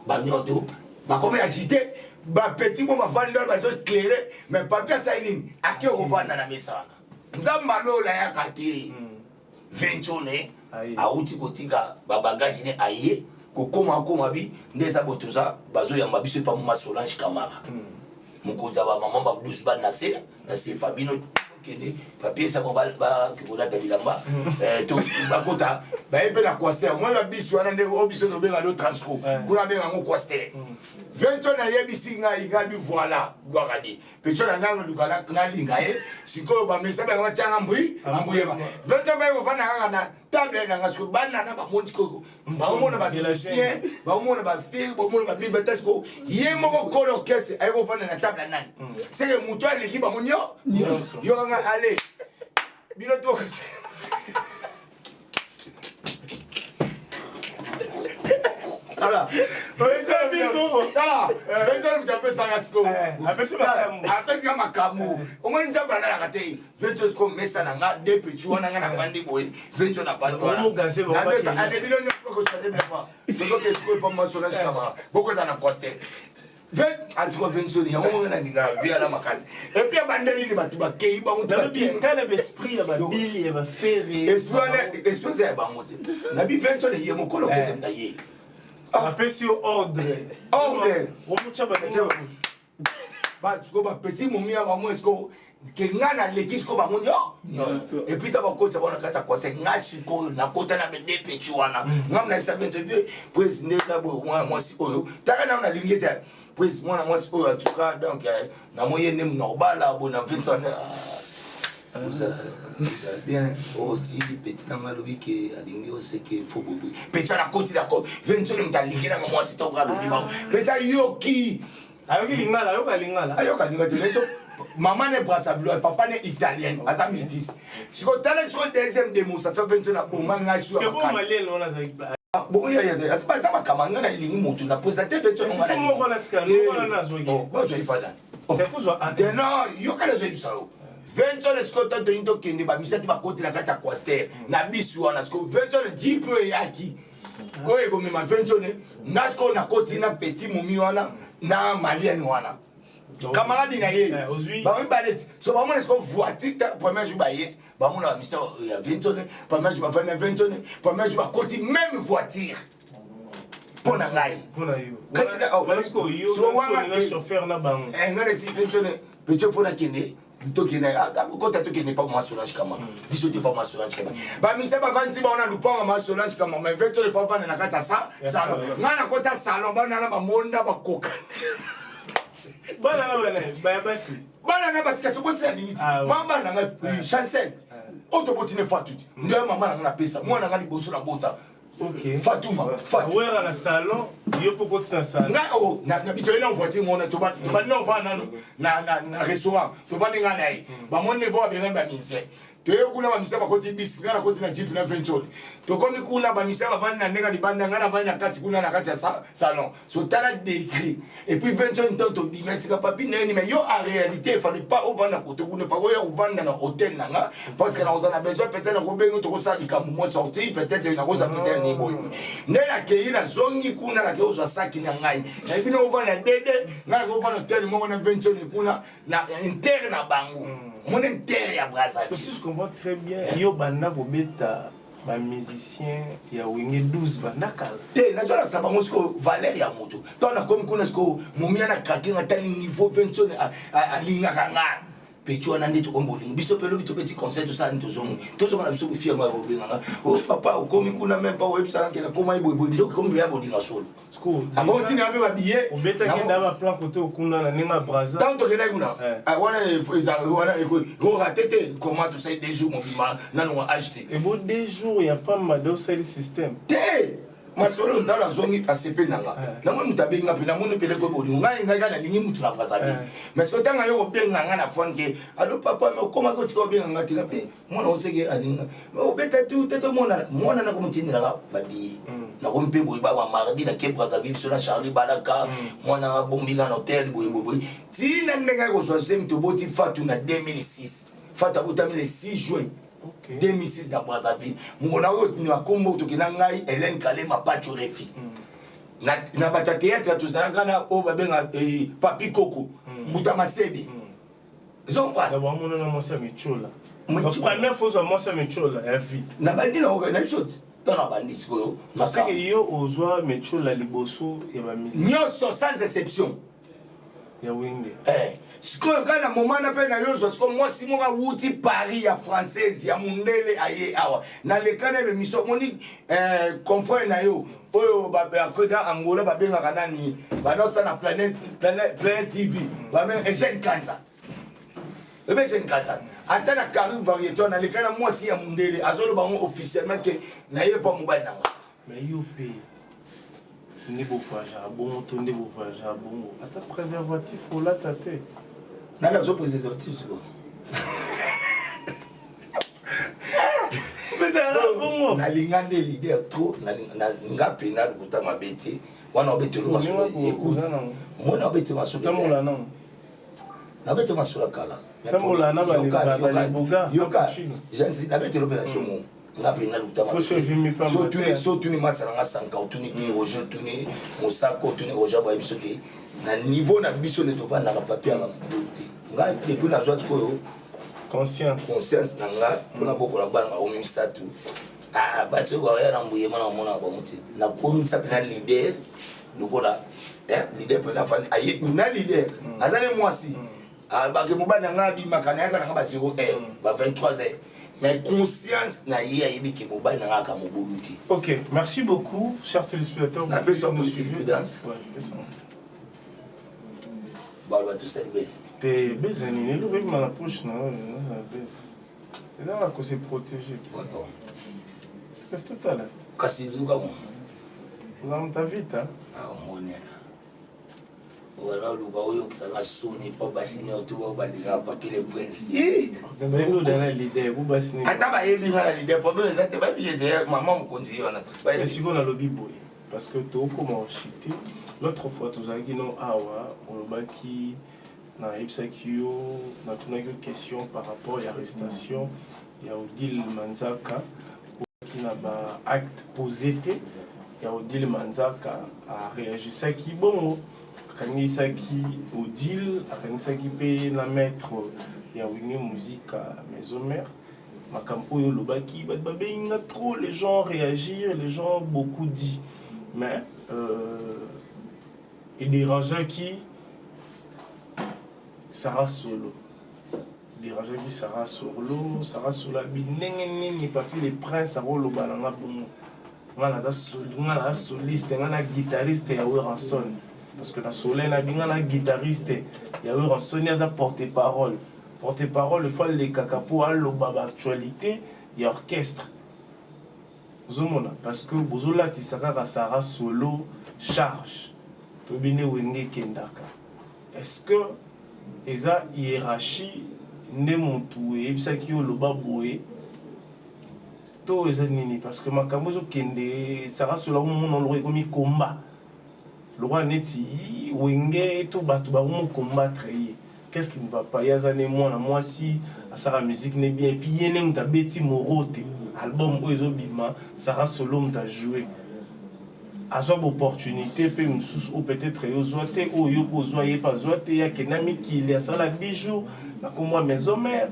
banyoto bakomi agité, bapeti mo bavandi wana bazo éclairé. Mais papi asali nini? Ake kovanda na mesa wana. Nzambe alola yaka te, Ventone awuti kotika babagage ne, aye kokoma akoma bi nde eza boye. Toza bazoyamba biso epa mama Solange Camara, mokonzi ya bamama badusu bana se na sepa. Bino kende papier esako, bake kolata bilamba, bakota baye mpe na Coaster. Moi babiso wana nde oyo biso tobenga lo Transco, kuna abenga yango Coaster. Ventone ayebisi ngai, ngai bi voilà gwakadi pecho na nano luka nalinga ye. Sikoyo bamesa bango batianga mbui ambuyeba. Ventone baye kovanda kaka na table nanga. Sikoyo bana na bamoni, sikoyo baomona bamusicien, baomona bafille, baomona babili bata. Sikoyo ye moko kolo orchestre aye kovanda na table ya nani? Seke moto aleki bango nyonso. Yokanga ale bino to tala, tala Ventone, moto apesanga sikoyo, apesika makambo. Omoni, Nzambe alalaka te. Ventone sikoyo mesa na nga de petit wana, nga navandi boye, Ventone avandi wana bino nyonso. Tozoke sikoyo pa Masolage Kamara, bokota na Coaster. Antuka Ventone yango monga nalingaka vie ala makasi. Et puis abandeli nini, bato bakei bango. Tala baesprit ya babili ya bafere. Esprit wana, esprit eza ya bango te. Nabi Ventone ye mokolo kese mta ye. Apesi yo ordre. Ordre. Omotya. Sikoyo bapetit momi ya bango sikoyo ke nga naleki sikoyo bango nyonso et puis ta bakotisa bango na kati ya conseil, nga sikoyo nakota na bede petit wana, nga na esa bien vieux président eza boye, mwana mwasi oyo taka nano nalingi ete prise mwana mwasi oyo atuka. Donc namoye nde na kobala boye na 20 ozala bien oti petit nanga alobi ke alingi oseke fo boye petit wana akoti na 20 moto alingi nanga mwasi toko alobi bango petit ayoki. Ayoki lingala, ayoka lingala. Ayoka lingala te, so mama ne Brazzaville, papa ne italienne, aza métis. Sikoyo tala, sikoyo deuxième démonstration, 20 na boma ngai su ya makasi aza makama. Ngai nalingi motu na présente 20. Bazwa epada te, non, yoka, nazoyebisa yo 20. Sikoyo to toyini tokende, bamisaki bakoti na kati ya Coaster na bisu wana. Sikoyo 20 jeep oyo eyaki oyo ekomema 20, nga sikoyo nakoti na petit momi wana na malienne wana, camarade na ye, bango mibale ti so bamona. Sikoyo voiture, premier jour baye, bamona bamisa ya 20, premier jour bafandi na 20, premier jour bakoti même voiture mpo na ngai. Ngai nesi 20 petit, fo nakende, tokende kota, tokende pa mama Solange Kama, biso te pa mama Solange Kama. Bamisa bavandi bango na lupango mama Solange Kama, ma 20 fo avanda na kati ya salon, ngai nakota salon, bana na bamonda bakoka. Bana na bana baya basi. Bana na basi, kasi obosila lingi ti mama bana na ngai Chancel oyo tobotine Fatu ti nde mama na ngai napesa mwana ngai liboso na bota Fatuma. Wera na salon, yo mpo koti na salon. Ngai o na toye na voiture mona, tobandi na ovanda nano na restaurant, tovandi ngai na ye, bamoni nevo babengani baministère, toye kuna, bamisa bakoti bis, ngai nakoti na jeep na 20. Tokomi kuna, bamisa bavandi na ndenge libanda, ngai navandi na kati kuna na kati ya salon. So tala degré. Et puis 20 ntango tobima esika papi ndenge mais yo en réalité fallait pas ovanda kote kuna, fa oya kovanda na hôtel na nga parce que nakozala na besoin, peut-être nakobenga, tokosala likambo mo sorti, peut-être nakozala, peut-être ni boye. Nde nakei, nazongi kuna, nakei kozwa saki na ngai, nayebi na ovanda dede, ngai nakovanda hôtel moko na 20 kuna na inter na bango, omoni inter ya Brazzaville. Si je comprends très bien, yo banda kobeta bamusicien ya Wenge 12 banda kala. Te, nazolakisa bango sikoyo valeur ya moto. Ntango nakomi kuna sikoyo, momia na krake nga, tali niveau 20 alingaka nga peti wana nde tokomi bolingo. Biso mpe lobi tobeti concert, tosala nini, tozongi, tozonga na biso bofi yango ya kobenganga o papa okomi kuna, même pa oyebisaka nke nakoma ye boyeboye, nzoki komi ya bolinga solo akotina mpe babillet. Obetaki na baplan kote okuna na ndenge ya Braza. Ntango tokendaki kuna wana wana oraté te, comment tosali 2 jours mobima nanonga age te. Ebo 2 jours ya pamba de osali système. Te, masolo ntango nazongi asepe na nga, namoni moto abenga mpe namoni peleko bolingo ngai ngai kaka nalingi mutu na Brazzaville. Mais soki ntango yo kobenga nga na phone ke allo papa, mais okomaki otika obenga nga tika mpe mwana oseke alinga obeta tu te, tomona mwana nakomotindelaka babillet, nakomi mpe boye ba mardi nake Brazzaville, biso na Charlie Balaka, mwana abombinga na hotel boye boye boye ntina ndenge akozwa semi. Toboti Fatu na 2006, Fatu abotami le 6 juin 2006 na Brazzaville. Mokona oyo na kombo tokenda ngai, Hélène Kalema, Pacho Refi, na bato ya théâtre tozalaka na oyo babenga Papi Koko, Mbuta Masebi. Ezokomprendre mwasi ya Michola, première fois ozwa mwasi ya Michola ya vie. Na bandi na biso, ntango na bandi sikoyo. Parce yo ozwa Michola liboso ya bamusicien nyonso sans exception. Ya Wenge. Sikoyo kaka na moma na mpe na yo ozwa sikoyo mwasi moko awuti Paris, ya française, ya mondele, aye awa naleka na émission. Omoni confrère na yo oyo na Angola babengaka nani, banaosala na Planète TV, babenga Eugène Kanza, ebe Eugène Kanza ata na Carib Variété, naleka na mwasi ya mondele, azoloba yango officiellement ke naye mpa mobali nanga. Mais yo mpe nde bovoyageaka bongo to nde bovoyageaka bongo, ata préservatif olata te? Nani azo préservatif sikoyo? Bongo. Nalinga nde leader trop nga mpena lokuta mabe te wana obetelo masolo. Écoute, mona obetelo masolo. Tambola nango. Nabetelo masolo ya kala. Tambola na baliboga. Yoka, nabetelo mpe na tio mo nga mpe nalukuta. So otuni masa nanga Sanka, otuni pi Roger, otuni Mosaka, otuni Roger, boye biso te na niveau na biso nde tovandaka papier yaka mobulu te. Ngai depuis nazwa sikoyo conscience. Conscience na nga mpona bokola bana bakomi misato, basi oyo baya na mbuyema na omonaka bango te, nakomisa mpena leader lokola. Eh, leader mpenza afandi aye na leader aza ne mwasi abake mobali na ngai abimaka nayaka na ngai ba 0 heure ba 23 heures, mais conscience na ye ayebi ke mobali na ngai aka mobulu te. Ok, merci beaucoup, chers téléspectateurs. Na Vous pesa nous suivez. prudence. Ouais, pesa. Baloba tosali bese. Te, bese nini? Eloko ebima na poche na oyo eza bese, ezaka kose protéger. Pardon. Kasi totala. Kasi luka mo. Oza moto vita. Amonela wana, oluka oyokisanga soni mpo basi nyonso bao balingaka Papi le Prince. Bayebi na leader bo basi nini? Ata bayebi nga na leader, problème eza te. Bayebi ete mama mokonzi ye wana te. Mais Bayebi. sikoyo nalobi boye parce que tokóma oshite. L'autre fois tozalaki no awa, olobaki, nayebisaki yo, natunaki yo question par rapport ya arrestation ya Odile Manzaka. Olobaki na baacte posé te ya Odile Manzaka. Aréagisaki bongo, akangisaki Odile, akangisaki mpe na maître ya Wenge Musica Maison Mère. Makambo oyo olobaki, bato babengi nga trop, les gens réagir, les gens beaucoup dit, mais edérangeaki Sarah Solo, dérangeaki Sarah Solo. Sarah Solo abi ndenge nini Papi le Prince akoloba na nga bongo? Nga naza nga naza soliste, nga na guitariste ya Werrason, parce que na soleil na bi, nga na guitariste ya Werrason, aza porte parole. Porte parole faut alekaka mpo aloba baactualité ya orchestre. Ozomona, parce que bozolatisa kaka Sara Solo charge. Toyebi nde Wenge ekendaka. Est ce que eza hiérarchie nde motu eyebisaki yo oloba boye to eza nini? Parce que makambo ezokende, Sara Solo akomona loko ekomi komba lokola neti Wenge to bato bakomo combattre ye. Qu'est-ce qui ne va pas? Ye aza ne mwana mwasi, asala musique ne bien, et puis ye nde moto abeti moro te. Album oyo ezobima, Sara Solo moto ajoue, azwa baopportunité mpe mosusu oyo peut-être ye ozwa te, oyo yo mpe ozwa, ye mpe azwa te. Ye akenda mikili, asala 10 jours na komwa Maison Mère,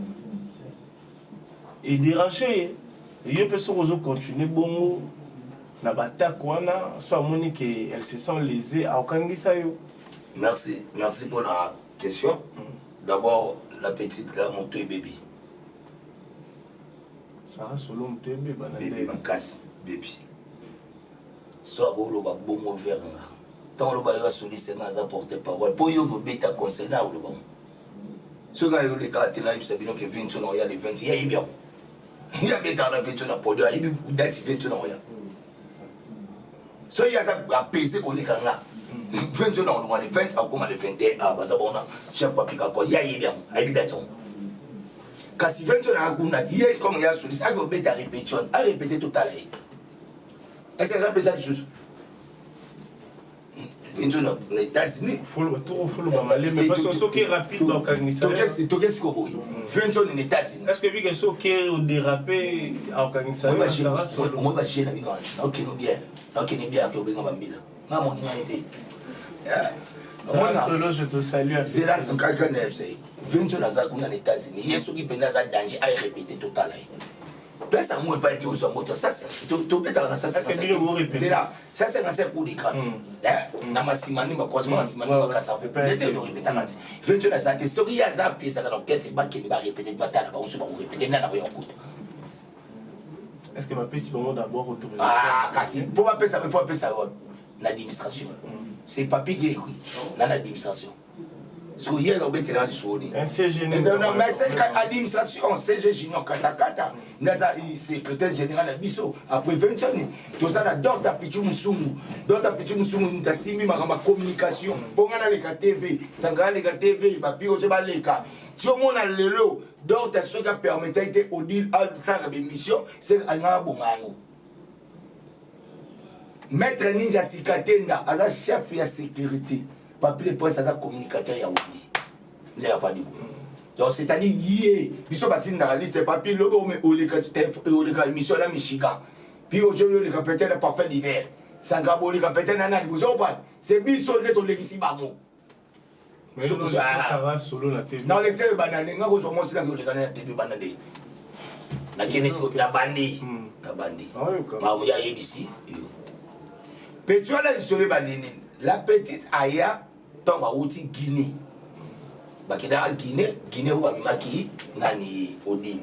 edérange ye. Yo mpe soki ozocontinue bongo na batake wana, so amoni ke elle se sent lésée, akokangisa yo. Merci, merci pour la question. D'abord, la petite là, moto ebebi. Sara Solo moto ebeba na Bebi. ndenge? Makasi bebi. So akoloba bongo vers nga, ntango oloba yo asolise, nga aza porte parole mpo yo kobeta conseil na oloba ngo. Soki ayo olekaka te, nayebisa bino ke 20 na oya le 20, ye ayebi yango. Ye abetaka na 20 na podium, ayebi date 20 na oya. So ye aza apese koleka nga. 20 na olongwa le 20, akóma le 21. Ah, baza bona chef Papi Kako, ye ayebi yango, ayebi date yango. Kasi 20 na akuna ti ye comme ye asolisi, aki obeta répétition, arépété, totala ye. Est ce que apesa lisusu 20 na États-Unis? Tokofoloba maleme parce que soki rapide bakokangisa yo. Toke siko boye, 20 na États-Unis. Est ce que bike soki odérape, akokangisa yo na Sara Solo? Omoi baje na bino wana, naokende bien, naokende bien, ake obenga bambila nga moningani te. Sara Solo, je te salue. Zela kaka na yebisa ye, 20 aza kuna na États-Unis. Ye soki mpenza aza danger, arépété, totala ye. Place yango epai te, ozwa moto tobetaka na Est-ce que bino borépété? zela 155 coup de grâce na masimani, bacroisement masimani, bakasa nete torépétaka ti 20 aza te. Soki ye aza apesaka na orchestre, bakende barépété, batala bango so bakorépété nda na koya kokuta. Est ce que bapesi bango d'abord autorisation? Ah, kasi mpo bapesa, mpo bapesa yo na administration, c'est Papi Gekwi na na administration. Soki ye obetelaka lisolo. Un CG. Non, mais c'est administration, CG Junior Katakata naza secrétaire général na biso. Après 20, toza na Dr Pichu Musungu. Dr Pichu Musungu moto asimbi makambo ya communication mpo nga naleka TV, sanga aleka TV, bapiro te baleka ti omona lelo. Dr soki apermetaki te Odile asalaka bémission, c'est alingaka abonga yango. Maître Ninja Sikatenda aza chef ya sécurité. Papi le Prince aza communicateur ya Wenge nde afandi boye. Donc c'est-à-dire ye biso batindaka liste: Papi, lobi oleka, oleka émission na Michigan, puis aujourd'hui oleka peut-être na Parfait d'hiver, sanga boleka peut-être na nani. Bozopana, c'est biso nde tolekisi bango. Sara Solo na TV. Na olekisa oyo banda nde nga kozwa mwasi naki oleka na TV. Banda nde nakende siko, nabandi, nabandi makambo ya ayebisi yo. Pe wana lisolo ebandi nini? La petite aya ntango bawuti Guinée, bakendaka Guinée, Guinée oyo babimaki nani Odile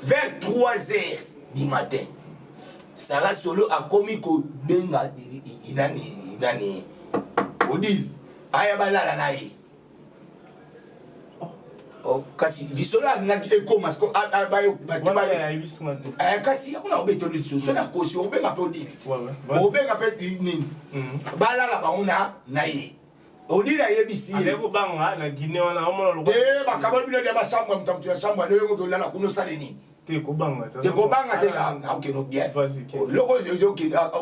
vers 3 heures du matin. Sarah Solo akomi kobenga nani nani Odile aya balala na ye. Oh, kasi lisolo alingaki ekoma siko kasi yango na obeta lisusu so nakosi obenga mpe Odile ti obenga mpe nini mm. balala bango na na ye Odile ayebisi ye te bakaboli bino dia bachambre moto moto ya chambre no yokoki olala kuna osale nini te kobanga te kobanga te okende bien eloko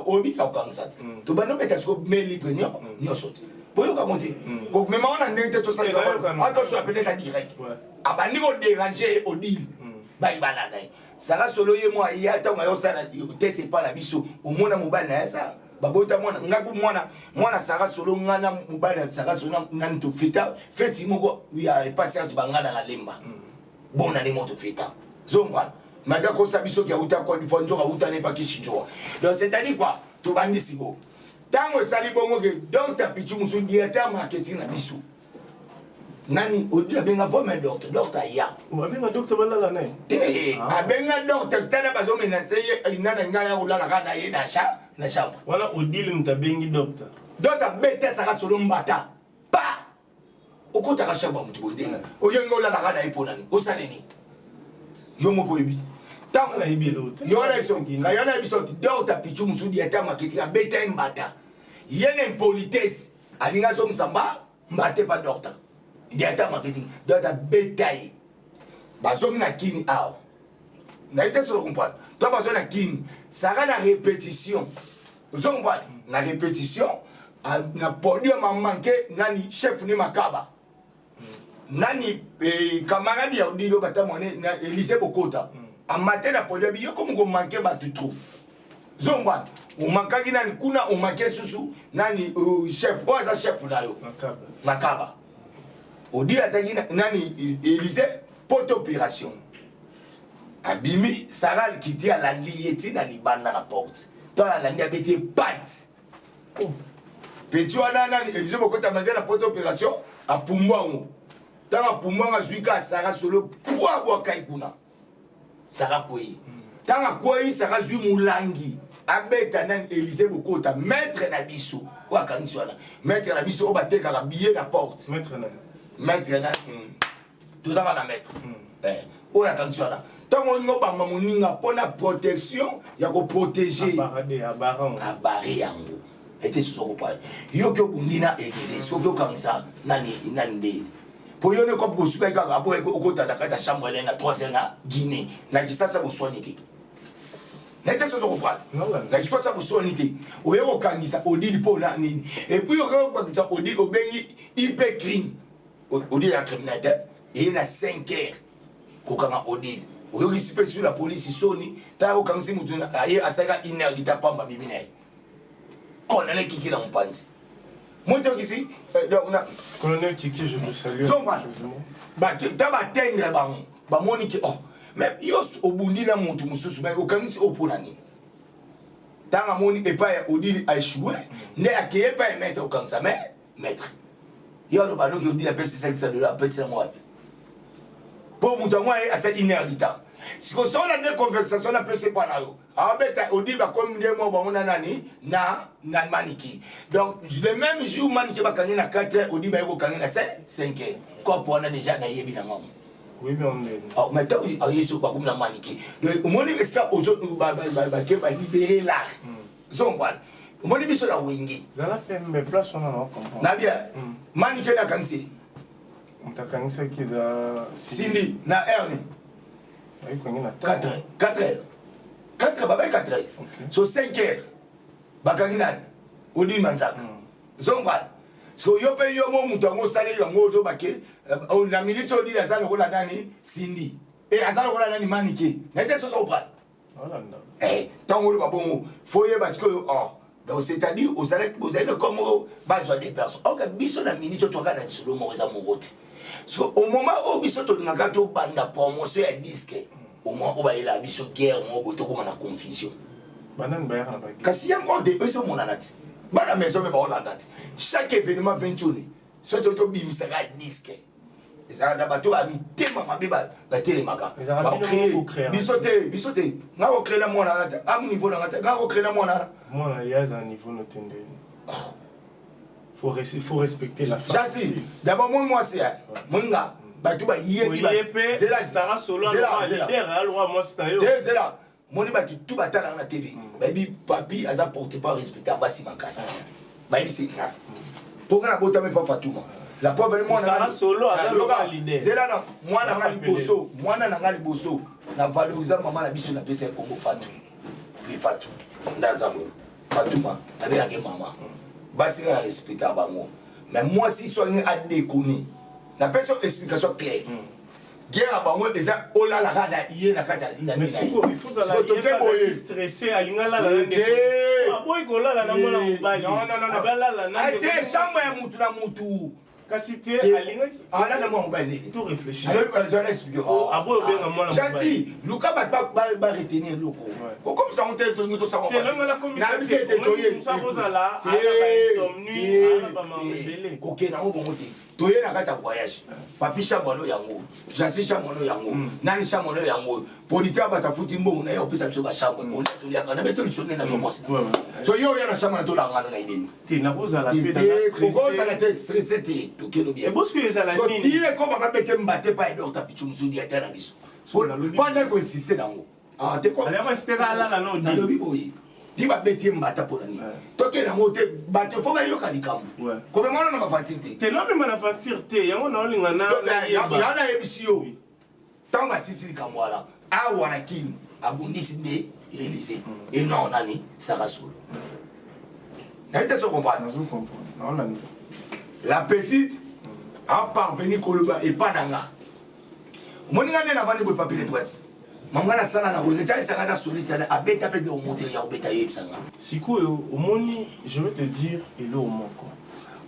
obika kokangisa te mm. tobandi obeta siko me libre mm. nyonso te boyoka yango te mm. komema wana ndenge te tosalatosola pene eza direct abandi koderange Odile bayi balanda ye. Sara Solo ye mwa ya ntango aye osala tese epa na biso, omona mobali na ye aza babota mwana ngaku mwana mwana Sara Solo nga na mobali ya Sara Solo nani tofeta feti moko ya epa Serge Bangana na Lemba bona nde moto feta zongwana malgré akosa biso ki auta Côte d'Ivoire, nzoka auta na epa Kishinjoa. Donc c'est à dire quoi, tobandi sikoyo ntango esali bongo ke Dr Pichu mosusu directeur marketing na biso nani Odile abenga vome docteur, docteur aya. Abenga docteur balala na ye? Te, abenga docteur tala bazomenase ye nana ngai ya kolala kaka na ye na chambre. Wana Odile moto abengi docteur? Docteur abetesaka Solo mbata pa okotaka chambre ya moto boye ndenge oyengi olalaka na ye mpo nani osale nini yo moko oyebi. Ntango yo wana biso ngai wana biso docteur Pichu mosusu directeur marketing abeta ye mbata ye na impolitesse alingi azongisa mba mbate pa docteur directeur marketing. Docteur abeta ye, bazongi na kini awa nayebi te soki comprendre to bazongi na kini sara na répétition, ozo comprendre, na répétition na podium amanke nani chef ne Makaba nani camarade ya Odile oyo batamwane na Élysée Bokota amate na podium yo komi komanke bato trop zombwana omankaki nani kuna omanke susu nani chef oyo aza chef na yo Makaba. Odile azalaki nani Élysée poto opération abimi Sara alikiti alandi ye ntina libanda na porte to alandi abeti ye pate petit wana nani Élysée Bokota malgré na poto opération apumbwa yango. Ntango apumbwa yango azwi ka Sara Solo po abwakai kuna Sara akwei. Ntango akwei Sara azwi molangi abeta nani Élysée Bokota maître na biso oyo akangisi wana maître na biso oyo batekaka billet na porte maître na tozaka na maître oyo akangisi wana. Ntango olingi obamba moninga mpona protection ya koprotéger abare yango ete susu okopaya yoki obundi na Élysée soki okangisa nani nani nde po yo nde kope bosukaki kaka abo okota na kati ya chambre na ye na 3 heures na Guinée na Kisasa boswani te nete soki okoprendre na Kisasa boswani te oye kokangisa Odile mpo na nini et puis oke kokangisa Odile obengi IP crime Odile ya criminel te eye na 5 heures kokanga Odile oyokisi mpe sur la police soni tala kokangisi motu aye asalika une heure dita pamba bibi na ye colonel Kiki na mopanzi moto okisi. Colonel Kiki, je te salue. Ta batendre bango bamoni ke oh mais yo obundi na motu mosusu mais okangisi oyo mpona nini. Ntango amoni epai ya Odile aéchoué nde akeye epai ya maître okangisa mais maître yo aloba noki Odile apesi 500 dollar apesi nango wapi mpo moto yango aye asali une heure du temps. Sikoyo soki olandi conversation napesi epa na yo abeta Odile bakomi nde mwa bango na nani na na Maniki. Donc le même jour Maniki bakangi na 4 heures, Odile baye kokangi na 5 heures kopo wana déjà nayebi na ngango. Mais ntango aye so bakomi na Maniki donc omoni esika bake balibere l'art zombwana omoni biso na Wenge na bien Maniki nakangisi. Moto akangisaki eza Sindi na heure nini? 4 heures, 4 heures, 4 heures babai 4 heures so 5 heures bakangi nani Odile Manzaka zombwana. So yo mpe yo mo moto yango osali yango ozobake na minute Odile aza lokola nani Sindi e aza lokola nani Manike na ete soso oprendre ntango oloba bongo fo oyeba sikoyo or donc c'est-à-dire ozalaki bozali na comme moko bazwa deux personnes oka biso na minute oyo twaka na lisolo moko eza moko te. So au moment oyo biso tolingaka tobanda promotion ya disque au moment oyo bayelaka biso guerre moko boye tokóma na confusion. Banani bayaka na baguerre? Kasi yango de ezomonana ti. Bana maison mpe baolanda ti chaque événement 20 soki toki tobimisaka disque ezalaka na bato ba mitema mabe batelemaka biso te, biso te. Nga kocrée na mwana wana te, am niveau na nga te. Nga kocrée na mwana wana. Mwana ye aza niveau no te nde faut respecter la femme. Jasi, d'abord moi mwasi moninga bato bayebi. Zela, moni bato tu batalaka na TV, bayebi papi aza porte pas respecte basi makasi. Bayebi se nga mpo nga nabotami mpa Fatuma, la pauvre mwana. Zela na mwana nga liboso, mwana na nga liboso na valorisa mama na biso, napesa ye kombo Fatu. Le Fatu nde aza boye. Fatuma nabengaki mama. Basi nga na respecta bango, mais mwasi so alingi adekoni, napesi yo explication claire. Guerre ya bango eza olalaka na ye na kati ya Toke boye. Aboyi kolala na mwana mobali. Te, chambre ya mutu na mutu. Kasi te, alingaki alala mwana mobali nini? To réfléchir. Alobi explique. Aboyi obenga mwana. Jasi, luka bato baretenir eloko kokomisa ngo te. Tolingi tosanayebi te kokende yango bongo te. Toye na kati ya voyage, papi chambre no yango, Jansi chambre no yango, nani chambre no yango. Producteur bato afuti mbongo na ye, opesa biso bachambre kolia, toliaka na beto liso nde nazwa mwasi. So yo oya na chambre na tolangano na yebeni. Okozala te stressé te, tokelo bien. Ti ekoma babete mbate pa edorta pichu mosudi ata na biso mpo nde koinsiste nango. Nalobi boye, ti babeti ye mbata mpona nini? Tokende yango te, bato fo bayoka likambo komemwana na bavatire te. Te, namema na voiture te, yango naolinga. Yango nayebisi yo, ntango basisi likambo wana awa na Kini, abundisi nde Élysée eno nani Sara Solo. Nayebi te so comprendre. La petite a parvenu koloba epa na nga. Omoni nga nde navandi boye, papi le prince, mama nasala na boye, etialisanga aza soliste, abeta mpe biloko mote ya kobeta, yebisanga. Sikoyo omoni, je vais te dire eloko moko.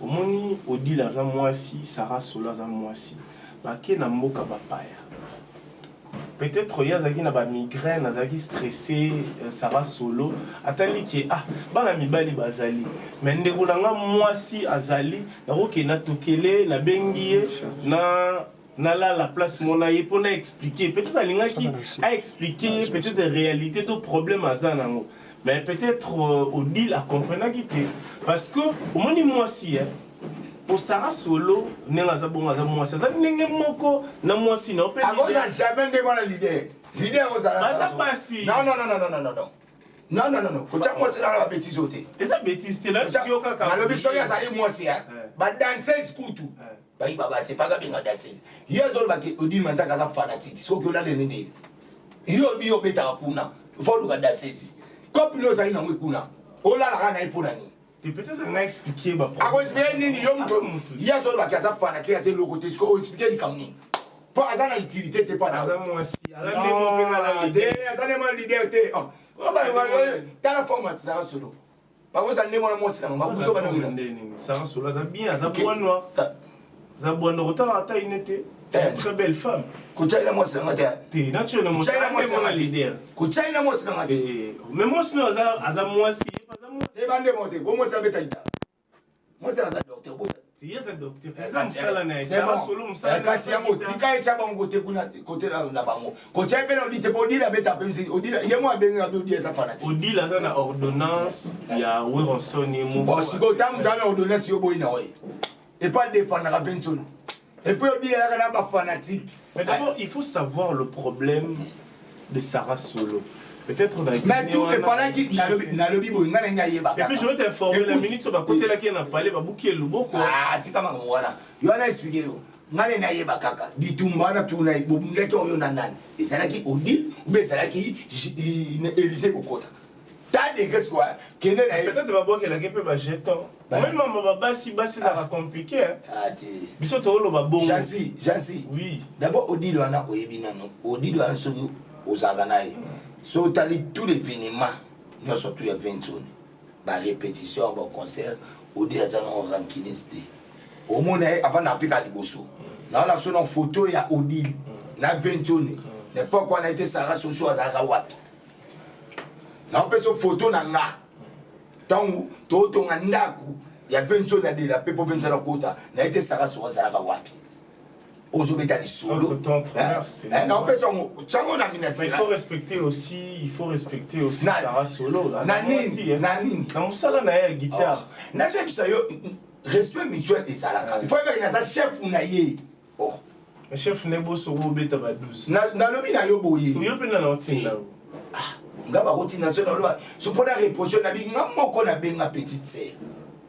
Omoni, Odile aza mwasi, Sara Solo aza mwasi, bake na mboka bapaya. Peut-être ye azalaki na bamigraine, azalaki stressé. Sara Solo atali ke ah, bana mibali bazali, mais ndeko na nga mwasi azali, nakokende natokele, nabengi ye na nalala place mona ye mpo na expliquer. Peut-être alingaki aexpliquer peut-être réalité to problème aza nango, mais peut-être Odile acomprenaki te, parce que omoni mwasi po Sara Solo ndenge aza bongo, aza mwasi, aza ndenge moko na mwasi na yo mpe. Akoza jamais ndenge wana. Leader, leader ozala. Baza basi. Non, non, non, non, non, non, non, non, non, non, non, kotya mwasi nanga babêtises oyo te. Eza bêtise te, nayoki yo kaka. Nalobi soki azali mwasi, badanseuse kutu bayiba basi, faka benga danseuse. Ye azolobaki Odile Manzaka aza fanatique. Soki olala nini, yo obi yo obetaka kuna, fo oluka danseuse kopi ozali nango ekuna, olalaka na ye mpo na nini? Te, peut-être nga expliquer ba Akoexpliquer nini? Yo moto ye azolobaki aza fanatique, aza eloko te. Sikoyo oexpliquer likambo nini? Mpo aza na utilité te mpo aza mwasi, aza ndenge mpe nga na leader. Aza ndenge mwana leader te. Tala forme atizaka solo, bakoza ndenge wana mwasi nanga mabuso banongela. Nini, Sara Solo aza bien, aza bwanwa, aza bwanwa, kotala ata ine te, c'est une très belle femme. Kotyai na mwasi nanga te. Te, natio na mwasi na leader. Kotyai na mwasi nanga te. Mais mwasi no aza mwasi, ye aza mwasi. Eba nde mo te bo mwasi abeta ita, mwasi aza docteur. Ye aza docteur, eza mosala na ye. Sara Solo, mosala. Kasi yango tika etya bango kote kuna, kote na bango. Kotya mpe na Odile te, po Odile abeta mpe. Odile ye mo abengaka mpe Odile eza fanatique. Odile aza na ordonnance ya Werrason ye moko. Bon, sikoyo ntango moto aza na ordonnance, yo boyi na oye epo adefendaka Vensoni, et puis Odile ayaka na bafanatique. Mais d'abord, il faut savoir le problème de Sarah Solo. Peut-être dans Mais tout efalaki, nalobi boye, ngai nangi nayeba. Et puis je vais t'informer, la minute so bakotelaki ye na palais, babuki ye loboko. Ah, tika makambo wana. Yo wana expliquer yo. Ngai nde nayeba kaka bitumba wana, tuna bobundaki oyo na nani? Ezalaki Odile ube ezalaki Élysée kokota ta degré sikoyo kende na ye. Peut-être babwakelaki mpe bajeton. Omoni mama, babasi, basi ezalaka compliqué. Biso tooloba bongo. Jansi, Jansi. Oui. D'abord Odile wana, oyebi nano Odile wana, soki ozalaka na ye, soki otali tout l'événement nyonso tu ya Vensone, barépétition, baconcert, Odile aza nango rancuneuse te. Omona ye avant na apika liboso, naona so na photo ya Odile na Vensone na époque wana ete Sara Soso azalaka wapi. Naopesa photo na nga. Ntango totonga ndako ya Venzo na de la paix mpo Venzo nakota na ye te, Sara Soro azalaka wapi? Ozobeta lisolo naopesa yango tiango na minati. Il faut respecter aussi, il faut respecter aussi Sarah Solo. Na nini? Na nini? Na mosala na ye ya guitare. Nazoyebisa yo, respect mutuel ezalaka. Il faut yebaki naza chef na ye. Oh. Chef ne bosoko obeta ba 12. Nalobi na yo boye. Yo mpe na otinda. Ah, nga bakotinda so naloba so mpo na reproche nabi nga moko nabenga petite sœur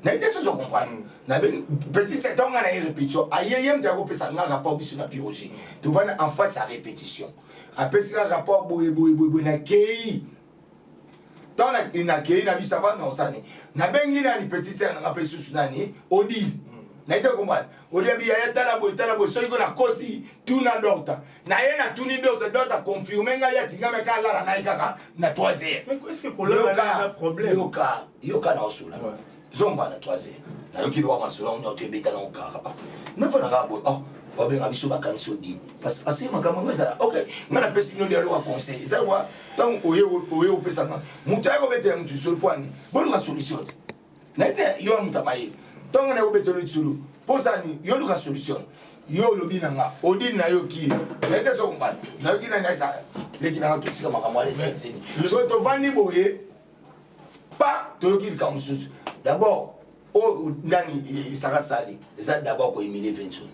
naye te, sozo comprendre. Nabengi petite sœur ntango nga na ye répétition, aye ye moto akopesa nga rapport. Biso na Piroger tovanda en face ya répétition, apesi nga rapport boye boye boye boye. Nakei, ntango nakei na biso ava naosani, nabengi nani, petite sœur nanga mpe susu nani, Odile. Naye te comprendre, Odile abi: "Yaya, tala boye, tala boye, soki ko nakosi, tuna docteur." Na ye natuni docteur, docteur confirme ngai, atingami ka alala na ye kaka na 3 heures. Yoka, yoka, na osola zomba na 3 heures, nayoki lowa masolo yango nyonso ebeta na okaka nafanaka boye. Oh, babenga biso, bakanisi Odile parce que makambo yango ezala ok. Ngai napesi bino dialogue ya conseil, eza wa ntango oye oye opesanga moto aye kobetela motu solo po ani boluka solution te. Naye te, yo ya moto ya mayele, ntango naye kobetela lisolo mposani, yo luka solution. Yo olobi na nga Odile, nayoki ye, naye te soko mbala nayoki nani ayesa leki nanga, totika makambo wana esaliseni. Soki tovandi boye pa toyoki likambo mosusu. D'abord oyo nani esaka sali eza d'abord kohumilie Venson.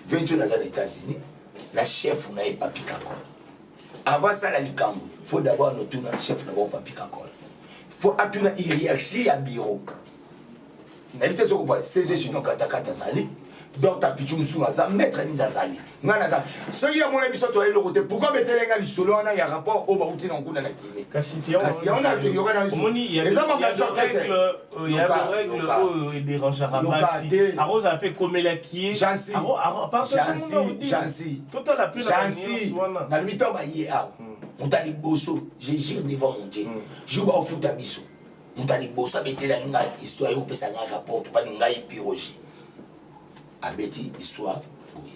Venson aza na États-Unis na chef na ye Papi Kakol. Avant asala likambo, faut d'abord anotuna chef na bango Papi Kakol, faut atuna hiérarchie ya bureau. Nayebi te soki opa CG Junior Katakata azali, Dr Pichu mosusu aza, maître nini azali, ngai naza. Soki amona biso toya eloko te, pourquoi betele ngai lisolo wana ya rapport oyo bauti na nkuna na kini? Kasi yango na toyoka na biso eza makambo ya règle oyo edérangeaka basi, akozala mpe ekomelaki ye. Jansi, Jansi, totala mpe. Jansi, nalobi ntango baye awa, moto ya liboso, je jure devant mon Dieu, jour baofuta biso, moto ya liboso abetelaki ngai histoire, ye kopesa ngai rapport, tovandi ngai Piroger, abeti histoire boye,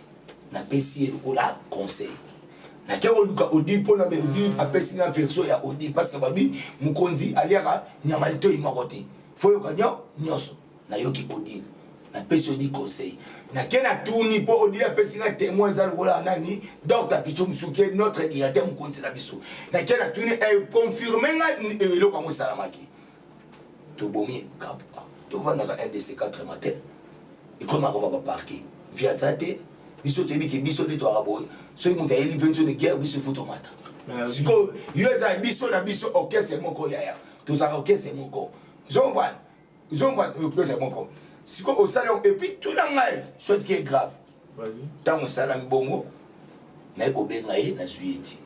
napesi ye lokola conseil. Nake koluka Odile mpona Odile apesi nga version ya Odile, parce que babi mokonzi aliaka nyama litoi moko te, fo yoka nyonso. Nayoki Odile, napesi Odile conseil, nake natuni mpo Odile apesi nga témoin, eza lokola nani, Dr Picho Mosuke, notre directeur, mokonzi na biso. Nake natuni, confirme nga eloko yango esalamaki. Tobomi kabu, tovandaka ndc 4 matin, ekomaka ba baparke vi aza te. Biso toyebi ke biso nde toyaka boye, soki moto ayeli venso de guerre, biso ifo tomata. Sikoyo yo eza biso na biso orchestre moko, yaya, tozalaka orchestre moko, ozomprendre, ozomprendre, orchestre moko. Sikoyo osali yango, et puis tuna ngai chose qui est grave. Ntango osalami bongo, naye kobenga ye, nazwi ye ti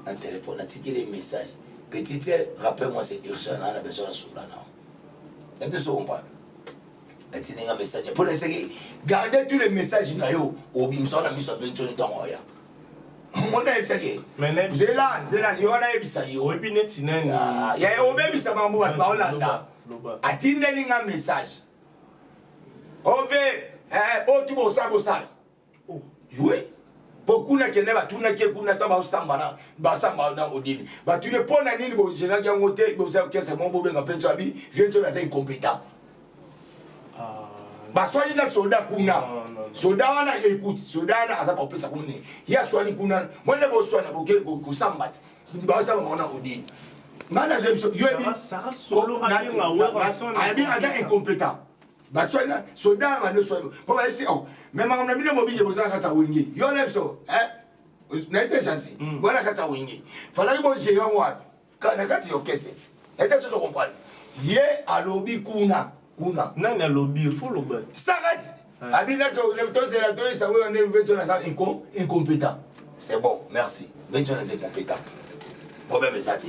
na telefone, natikeli ye message: "Petite, rappelle moi c'est urgent, naa na besoin nasola nao." Nate so comprendre, atindi nga message mpo nayebisaki: "Garde tous les messages na yo, obimisa wana miso ya Vensoni ntango oya." Omoni, nayebisaki: "Nzela, nzela yo wana, yebisa yo." Oyebi neti nani? Ya obebisa makambo, bato baolanda. Atindeli nga message: "Ove oyo tu bosala, bosala." Oui, mpo kuna kende batunaki ye kuna to baosamba na basamba na Odile, batuni mpo na nini bogelaki yango te, boza orchestre moko, bobenga Venso. Abi Venso aza incompétent. Baswani na soda kuna, soda wana, écoute, soda wana aza kopesa kuna, ye aswani kuna, mwana boswana, boke kosamba ti basamba bango na Odile. Ngai nazwa biso yo yebi ayebi aza incompétent. Baswani na soda bando swani mpo bayebisi: "Oh, mais makambo na bino mobije, boza na kati ya Wenge." Yo na biso naye te, Jansi, boza na kati ya Wenge, falaki bogere yango wapi? Na kati ya orchestre te. Naye te sozo comprendre, ye alobi kuna kuna. Nani alobi? Fo loba. Sakati abi na tozela toyebisa oyo nde Venson aza incompétent. C'est bon, merci. Venson aza incompétent, problème eza te.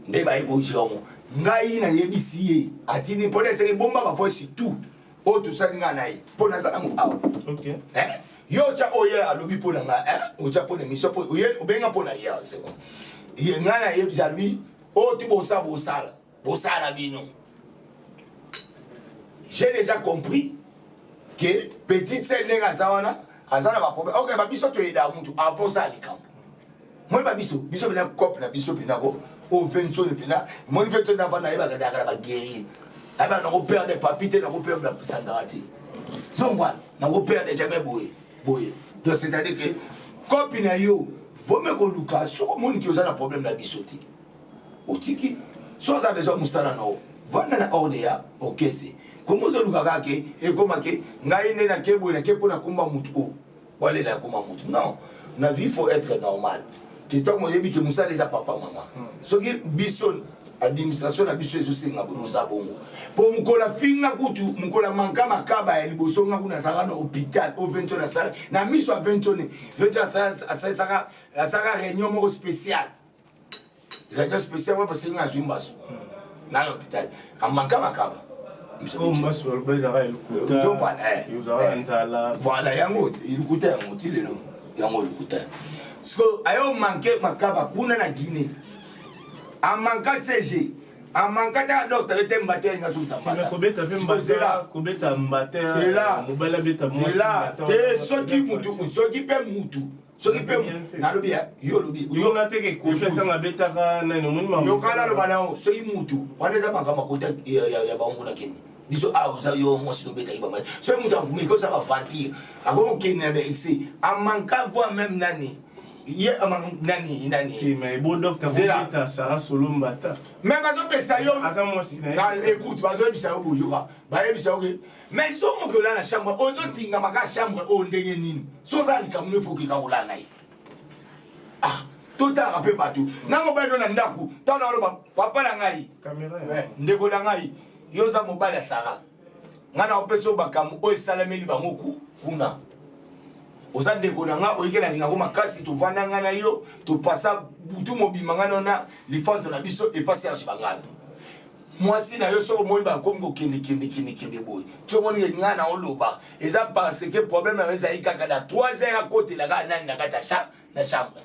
Nde baye kogere yango, ngai nayebisi ye, atindi mpo na eseki bomba bavoice tout oyo tosali ngai na ye, mpo naza nango awa. Yo otya oyo alobi mpo na ngai, otya mpo na émission, mpo obenga mpo na ye, c'est bon. Ye ngai nayebisi, alobi oyo ti bosala, bosala, bosala bino. J'ai déjà compris que petite sœur ndenge aza wana, aza na baproblème. Ok, babiso toyeda mutu avant osala likambo. Moi babiso, biso mpena cope na biso mpena ko. Oyo Vensone mpenza, moni Vensone avanda ayebaka daka na baguerrier. Ayebaka nako perdre papi te, nako perdre Sankara te. Zongwa, nako perdre jamais boye. Boye. Donc c'est-à-dire que kopi na yo, vaut mieux koluka soki omoni ke oza na problème na biso te. Otiki, soki oza besoin mosala na yo, vanda na ordre ya orchestre. Komo ozoluka kaka ke ekoma ke ngai nde nake boye nake mpo nakomba motu oyo. Walela ya koma mutu. Non, na vie faut être normal. Christian moyebi ke musala eza papa mama. Soki biso administration na biso ezosenga boye oza bongo. Po mokolo afinga kutu mokolo manka makaba ya liboso nga kuna azalaka na hôpital o 20 asala na miso ya 20 20 asalisaka asalaka réunion moko spéciale. Réunion spéciale wapi asengi azwi mbasu na l'hôpital amanka makaba. Voilà yango lokuta yango ti lelo yango lokuta sikoyo ayo manke makaba kuna na Guinée amanka CG amanka ta docteur ete mbate alinga azongisa mbata mbata te soki mutu soki mpe mutu soki mpe nalobi yo olobi yona te ke kofi ntango abetaka nani omoni makambo yoka naloba na yo soki mutu wana eza makambo akota ya bango na kende biso awa oza yo mwasi tobetaki bama soki mutu akomeki oza baventure akoki kokende na baexcès amanka voi meme nani ye nani nani mais bo docteur bobeta Sarah Solombata mais bazopesa yo aza mwasi na ye écoute bazoyebisa yo boyoka bayebisa yo ke mais soki moki olala na chambre ozotingama ka chambre oyo ndenge nini so oza likambo no efoki kaka kolala na ye ah totalaka mpe bato na mobali no na ndako ntango naloba papa na ngai ndeko na ngai yo oza mobali ya sara ngai nakopesa yo makambo oyo esalameli bango ku kuna oza ndeko na ngai oyike nalingako makasi tovanda ngai na yo topasa butu mobima ngai no na lifanto na biso epa serge bangala mwasi na yo soki omoni bakomi kokende kende kende kende boye ti omoni ke ngai na oloba eza parce que problème yango ezali kaka na 3 heures akotela kaka nani na kati ya na chambre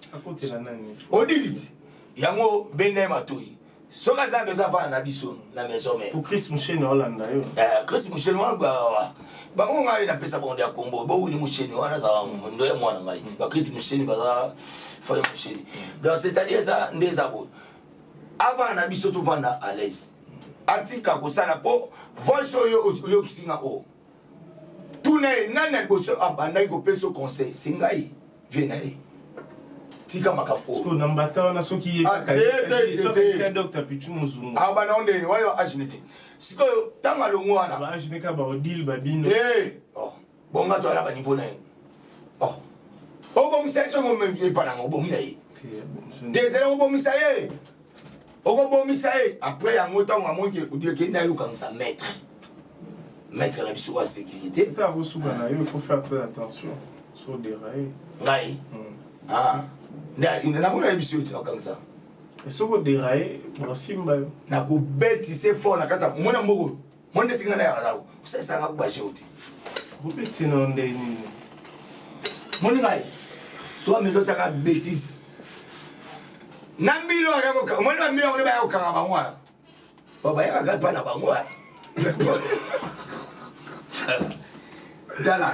odiliti yango benda ye matoi soki aza besoin avanda na biso na maison mère Chris Musheni olanda yo eh, Chris Musheni wana bango ngai napesa bango ya kombo bowini Musheni wana azala ndo ya mwana ngai ti ba Chris Musheni baza foye Musheni donc c'est-à-dire eza nde eza boye avanda na biso tovanda à l'aise atika kosala mpo voice oyo oyokisi nga oyo tuna ye nani na liboso abandaki kopesa conseil se ngai vie na ye tika makambo na mbata wana soki ye docteur Pichu Muzungu abana onde wana agine te sikoyo ntango alongo wana baagine kaka baodile babino oh. Bonga to ala ba niveau na ye. Oh. Obomisa ye songo epa nanga obomisa ye. Désolé obomisa ye. Okobomisa ye après yango ntango amoni ke odire nde ayokangisa maître. Maître na biso wa sécurité. Ntango akosuka na yo il faut faire très attention. So dérailler. Ngai. Ah. Nde namoni na biso yo tina okangisa. Soki odérailler bakosimba yo. Nakobetise fort na kati ya mwana mboko. Moi ndeti nga na yaka zako. Osalisa nga ba jeu te. Obeti na nde nini? Moni ngai. Soit mais osaka bêtise. Na mbilo aka ko moni ba mbilo ngo ba yaka kokanga bango wana. Ba ba yaka kaka na bango wana. Tala.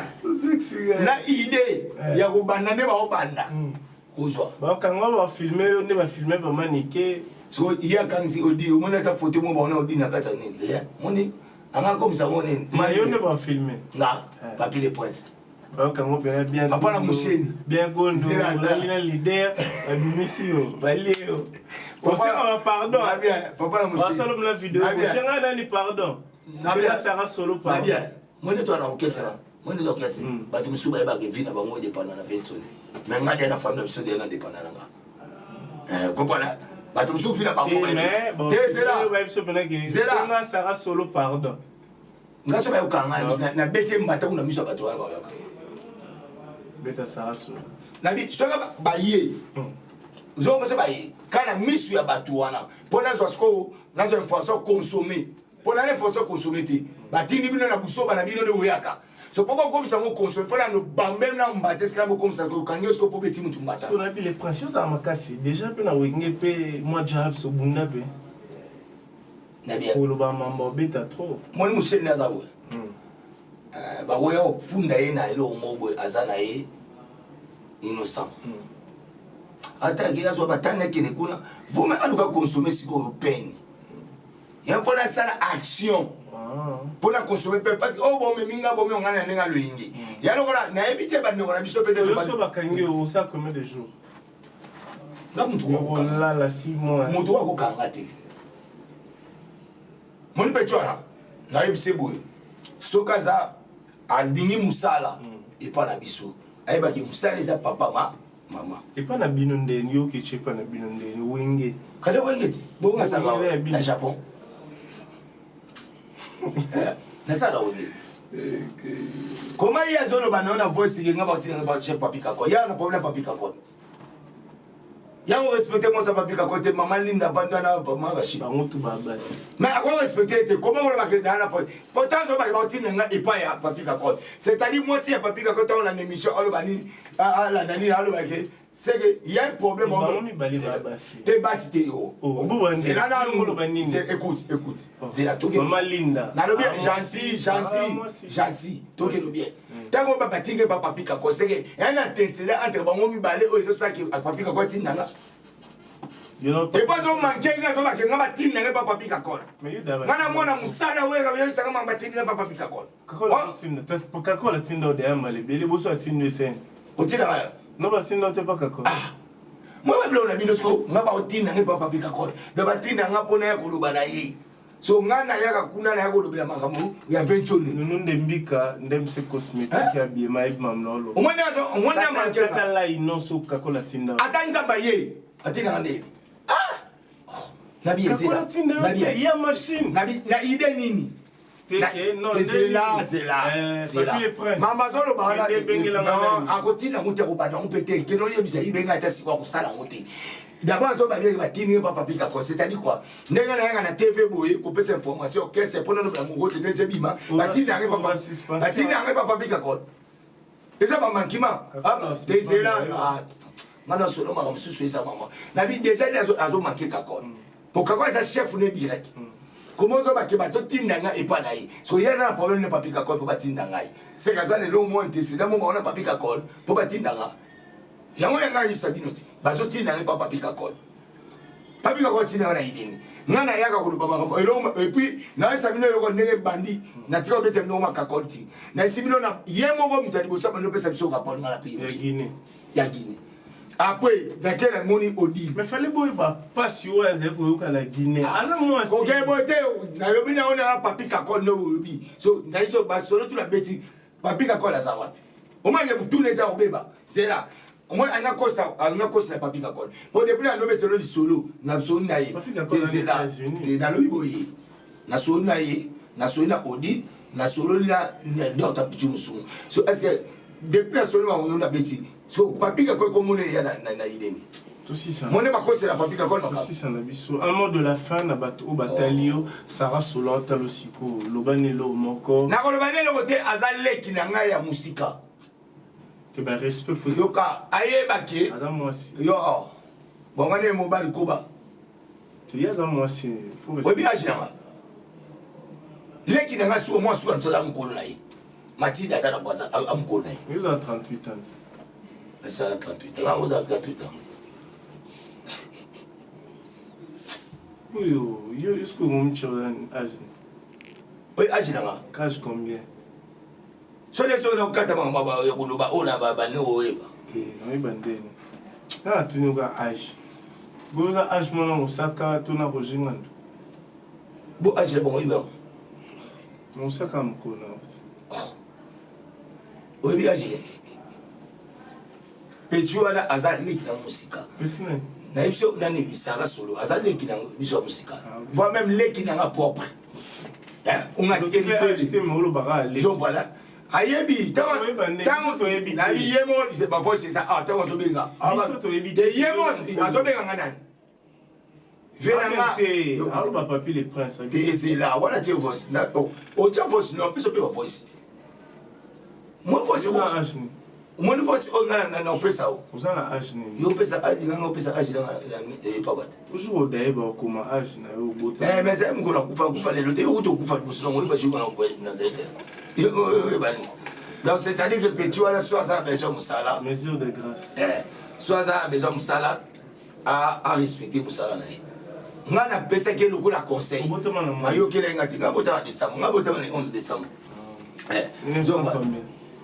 Na idée ya kobanda nde baobanda. Kozwa. Bakanga ba filmer yo nde ba filmer ba manike. So ye akangisi odi omoni ata foto moko baona odi na kati ya nini rien moni anga akomisa ngo nini yo nde ba filmer nga papi le prince bayokango mpena bien papa na musheni bien gondo olali na leader babimisi yo balie yo osenga ba pardon papa na musheni basala mona video osenga nani pardon sara solo pardon moni to na orchestre moni to orchestre bato mosusu bayebaka vie na bango edépenda na vensoni mais nga deya na famille na biso deya na dépenda na nga comprendre bato mosusu fila bango te zela sara solo pardon nga so bayoka nga nabeti ye mbata kuna miso ya bato wana bayoka beta sara solo nabi soki baye ozongo so baye kaka na miso ya bato wana mpo nazwa sikoyo nazwa information consomme mpo na information consomme te batindi bino na busoba na bino nde boyaka so mpo bokomisa yango consomme fo nano bambe na mbata esika bokomisa okangi yo sikoyo mpo beti motu mbata so nayebi le prince ozala makasi déjà mpe na wenge mpe mwa jabs obunda mpe koloba mambo obeta trop moni mosheni aza boye bakoya kofunda ye na eloko moko boye aza na ye innocent. Ata ake azwa batani akende kuna. Vome aluka consommer sikoyo peine. Ya mpo nasala action. Mpo na consommer peine parce que oyo bomemi nga bomi nga na ndenge aloyingi. Ya lokola nayebi te bandeko na biso mpe nde Yo so bakangi yo osala combien de jours? Nga mutu Okolala 6 mois. Moto oyo akokanga te. Moni mpe cwana nayebisi boye soki aza alingi mosala epa na biso ayebaki mosala eza papa ma mama. Epa na bino ndeni yo okechi epa na bino ndeni wenge. Kale wenge ti bongo asala na Japon. Nasala wenge. Comment ye azoloba na yo na voice ke nga batinga ba chef papi kako ya na problème papi kako yango respecte mwasi ya papi kako te mama Linda avandi wana mama Rachid bango tu ba basi mais ako respecte te comment oloba ke na na pourtant azoloba ke batinda nga epai ya papi kako c'est-à-dire mwasi ya papi kako ntango na émission aloba nini alanda nini aloba ke c'est que il y a un problème bango mibale ba basi te basi te yo Oh, bo zela na nanu nini écoute écoute zela toke mama Linda nalobi Jansi Jansi Jansi toke lo bien ntango ba batinge ba papi kako c'est que un antécédent entre bango mibale oyo ezosaki papi kako atinda nga epo azomanke nga azobake nga batinda nga pa papi kako nga na mwana mosala oyo oyebisaka mama batindi nga pa papi kako Kakola atinda oyo deya mbala ebele boso atinda esene otindaka no batinda te pa kakola mwa babiloko na bino siko nga baotinda ngai pa papi kakola do batinda nga mpona ya koloba na ye so nga nayaka kuna naya kolobela makambo ya ventione nunu nde mbika nde mse cosmétique ya biema yebi mamna olo omoni omoni amanke kaka lai non so kakola atinda ata nzamba ye atindaka nde nabi kakola atinda yo te ya machine nabi na ide nini zela zela zela mama azoloba wana akotinda yango te akobanda yango mpe te kende oyebisa ibenga ata sikoyo akosala yango te d'abord azoba ndenge batindi ye papa pika ko c'est-à-dire quoi ndenge nayaka na tv boye kopesa information orchestre mpona lobela mongo te ndenge ebima batindi yango batindi yango papa pika ko eza bamankima te zela nga na solo makambo mosusu eza mama nabi déjà nde azomanke kakol po kakol eza chef ne direct koma ozobake bazotinda ngai epa na ye so ye aza na problème na papi kakol mpo batinda ngai seke aza lelo mo antécédent mo baona papi kakol mpo batinda nga yango ya ngai ayisa bino ti bazotinda ngai pa papi kakol papi kakol atinda ngai na ideni ngai nayaka koloba makambo eloko epuis nayesa bino eloko ndenge ebandi natika kobeta bino makakol ti nayesi bino na ye moko moto ya liboso abandi opesa biso rapport ngai na pays ya Guinée après laquelle amoni Odile mais fallait boyeba pasi oyo azali koyoka na Guinée aza mwasi koke boye te nalobi na yo na papi kakol nde oyobi so nayi so basolo tu nabeti papi kakol aza wapi omanye motuna eza kobeba zela omoni anga kosa anga kosa na papi kakol po depuis na lobetelo lisolo na solo na ye te zela te nalobi boye nasolo na ye nasolo na Odile nasololi na Dr Pichu Musungu so est ce que depuis nasolo bango nabeti so papi kakol komona eya na ideni mone bakosela papi kakol tosisa na biso un mot de la fin na bato oyo batali yo Sarah Sola otala sikoyo loba na eloko moko nakoloba na eloko te aza leki na ngai ya mosika te ba respect faut yoka ayebake aza mwasi yo bongo nde mobali koba ye aza mwasi oyebi age na nga leki na nga suka mwa suka mosu aza mokolo na ye Mathilde aza na bwaza mokolo na ye oza 38 ans eza 38 ans oza 38 ans oyo yo est-ce que omomi oza age oyo age na nga age combien soki soki nakokata makambo ya koloba oyo na bane oyeba te naoyeba ndeni nga natuni oka age boza age mwana mosaka to na Roger Ngando bo age na bango oyeba yango mosaka mokolo na oyebi age peti wana aza leki na mosika nayebi so nani bisaka solo aza leki na biso ya mosika voire même leki nanga propre onga tikeli bebe voilà ayebi ntango nayebi ye moko bavoice eza awa ntango azobenga te ye moko azobenga nga nani aloba papi le prince te ezela wana tie voice otya voice no apesa mpe bavoice te mwa voice omoni voice oyo nga na opesa o oza na age nini yo opesa age nga opesa age nanga epa bato toujours odaye bakoma age na yo obota mais ezali mokolo akufa akufa lelo te yokuta okufa liboso nango oyeba jour na daye te oyeba nini. Donc c'est à dire que petit wana so aza na besoin mosala, mesure de grâce, eh, so aza na besoin mosala, a respecte mosala na ye. Nga napesaki ye lokola conseil, ayokela ye nga te. Nga botama décembre, nga botama le 11 décembre.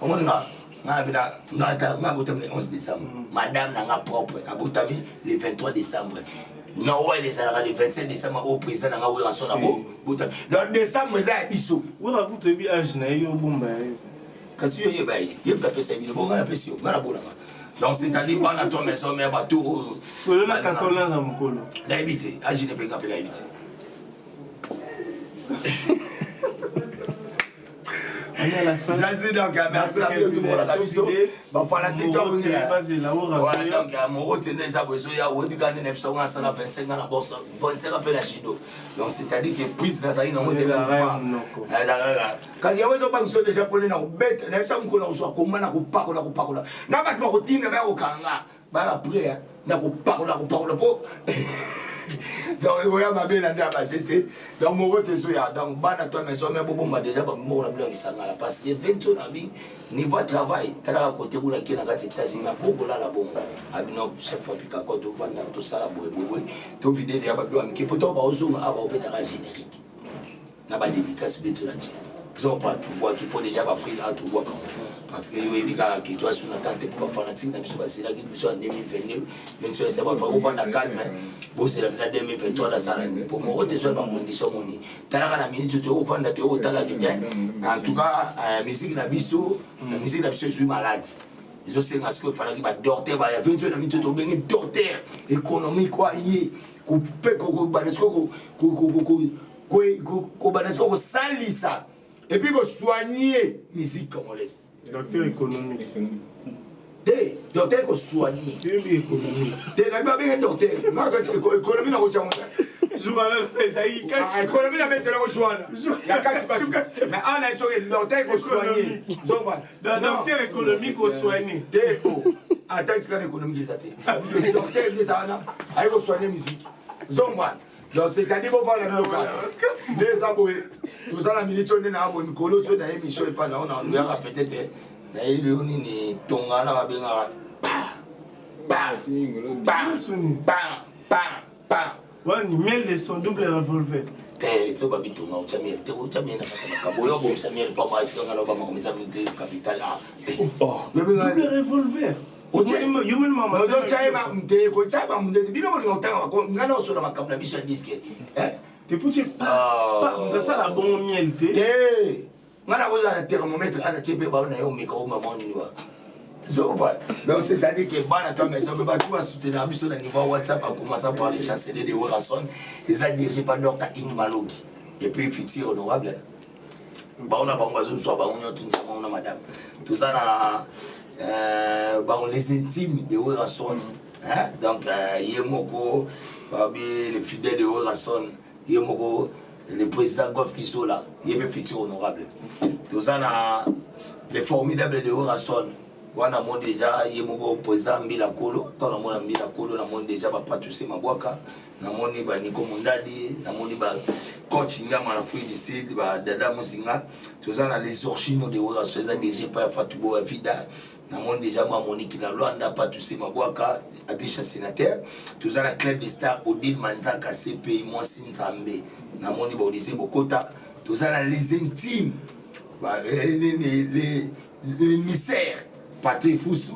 Omoni nga, nga na bina nga nga abotami le 11 décembre. Madame na nga propre abotami le 23 décembre. Noël ezalaka le 25 décembre oyo président na nga Werrason abo botami. Donc décembre eza ya biso. Wera kutu oyebi age na ye, yo obomba ya ye. Kasi yo oyeba ye, ye moto apesa ye bino bonga, napesi yo, nga nabolanga. Donc c'est-à-dire bana to maison mère, bato oyo oyo na katola na mokolo. Nayebi te age ne mpe, nga mpe nayebi te. J'assis donc, merci na bino tomonaka biso bafanatike. Donc moko te nde eza boye, ezoya oyebi kaka nde na biso ngo asala 25 ans na boso, 25 ans mpe na judo. Donc c'est-à-dire que prise nazali nango kasi yango ezobanga biso déjà mpone na kobeta na biso mokolo na kozwa koma na kopakola kopakola na bato bakotinda baya kokanga baya après na kopakola kopakola mpo donc ekoya mabe na nde ya base te. Donc moko te ezoya. Donc bana to maison me bobomba déjà bamoko na bino ya kisangala, parce que vento na bi niveau ya travail talaka kote kuna ke na kati États-Unis na kokolala bongo abino chef papi kako tovandaka tosala boye boye tovide ya babilo ya mike po to baozonga awa baobetaka générique na badédicace beto na tie zopa tobwaki mpo déjà baafrike a tobwaka parce que oyebi kaka ke toasuna ta te mpo bafanatike na biso baselaki biso ya 2022 22 esa bafa ovanda calme, bozela na 2023 nasala mpo moko te. Ezwa bacondition moni talaka na minute to ovanda te otalaki te. En tout cas musique na biso, musique na biso ezwi maladi, ezosenga sikoyo efalaki badocteur baya 22 na minute tobenge docteur économique oyo aye kobanda sikoyo kobanda sikoyo kosalisa et puis kosoigne musique congolaise. Docteur économique. Te, docteur kosoigne te, nabi babenge docteur économie na kotiango économie na betelako joana ya kati kati, mais ana soki docteur kosoigne. Docteur économique kosoigne. Te, ata esika na économique eza te, docteur nde eza wana aye kosoigne musique zongwana. Donc c'est-à-dire bovanda bino kaka nde eza boye. Toza na minute oyo nde na boye mikolo so na émission epa na ona oyaka peut-être nayeli yo nini tonga na babengaka pa pa pa pa pa pa. Wani miel de son double revolver. Te, so babitonga otya miel te, otya miel na kati makambo oyo obomisa miel mpo atikanga na obamakomisa te capital. Double revolver. Te, kotya bamundete bino bolinga kotanga ngai na osola makambo na biso ya disque. Te puti asala bongo miel te. Te, ngai nakozala na thermomètre ana tie mpe bao na yo omeka omama nini wa zoba. Donc c'est-à-dire que bana to maison mpe bato basoutenir biso na niveau WhatsApp, a commencer par les chanceliers de Werrason, eza dirigé par Dr Ing Malogi et puis futur honorable bango na bango bazozwa bango nyonso nzambe na madame. Toza na bango les intimes de Werrason, hein? Donc ye moko babi le fidèle de Werrason, ye moko le président Golf Kizola, ye mpe futur honorable. Toza na le formidable de Werrason wana namoni déjà ye moko président Mbila Kolo. Ntango namona Mbila Kolo, namoni déjà bapatuse Mabwaka, namoni baniko Mondadi, namoni bacoach Nyama na Afrique du Sud, badada Mosinga. Toza na les origines de Werrason, eza dirigé par Fatubo ya Vida. Namoni déjà mwa Moniki na Lwanda, Patuse Mabwaka atisha sénateur. Toza na club de star Odile Manzaka CPI mwasi Nzambe, namoni baodise bokota. Toza na les intimes, les émissaires Patrick Fusu.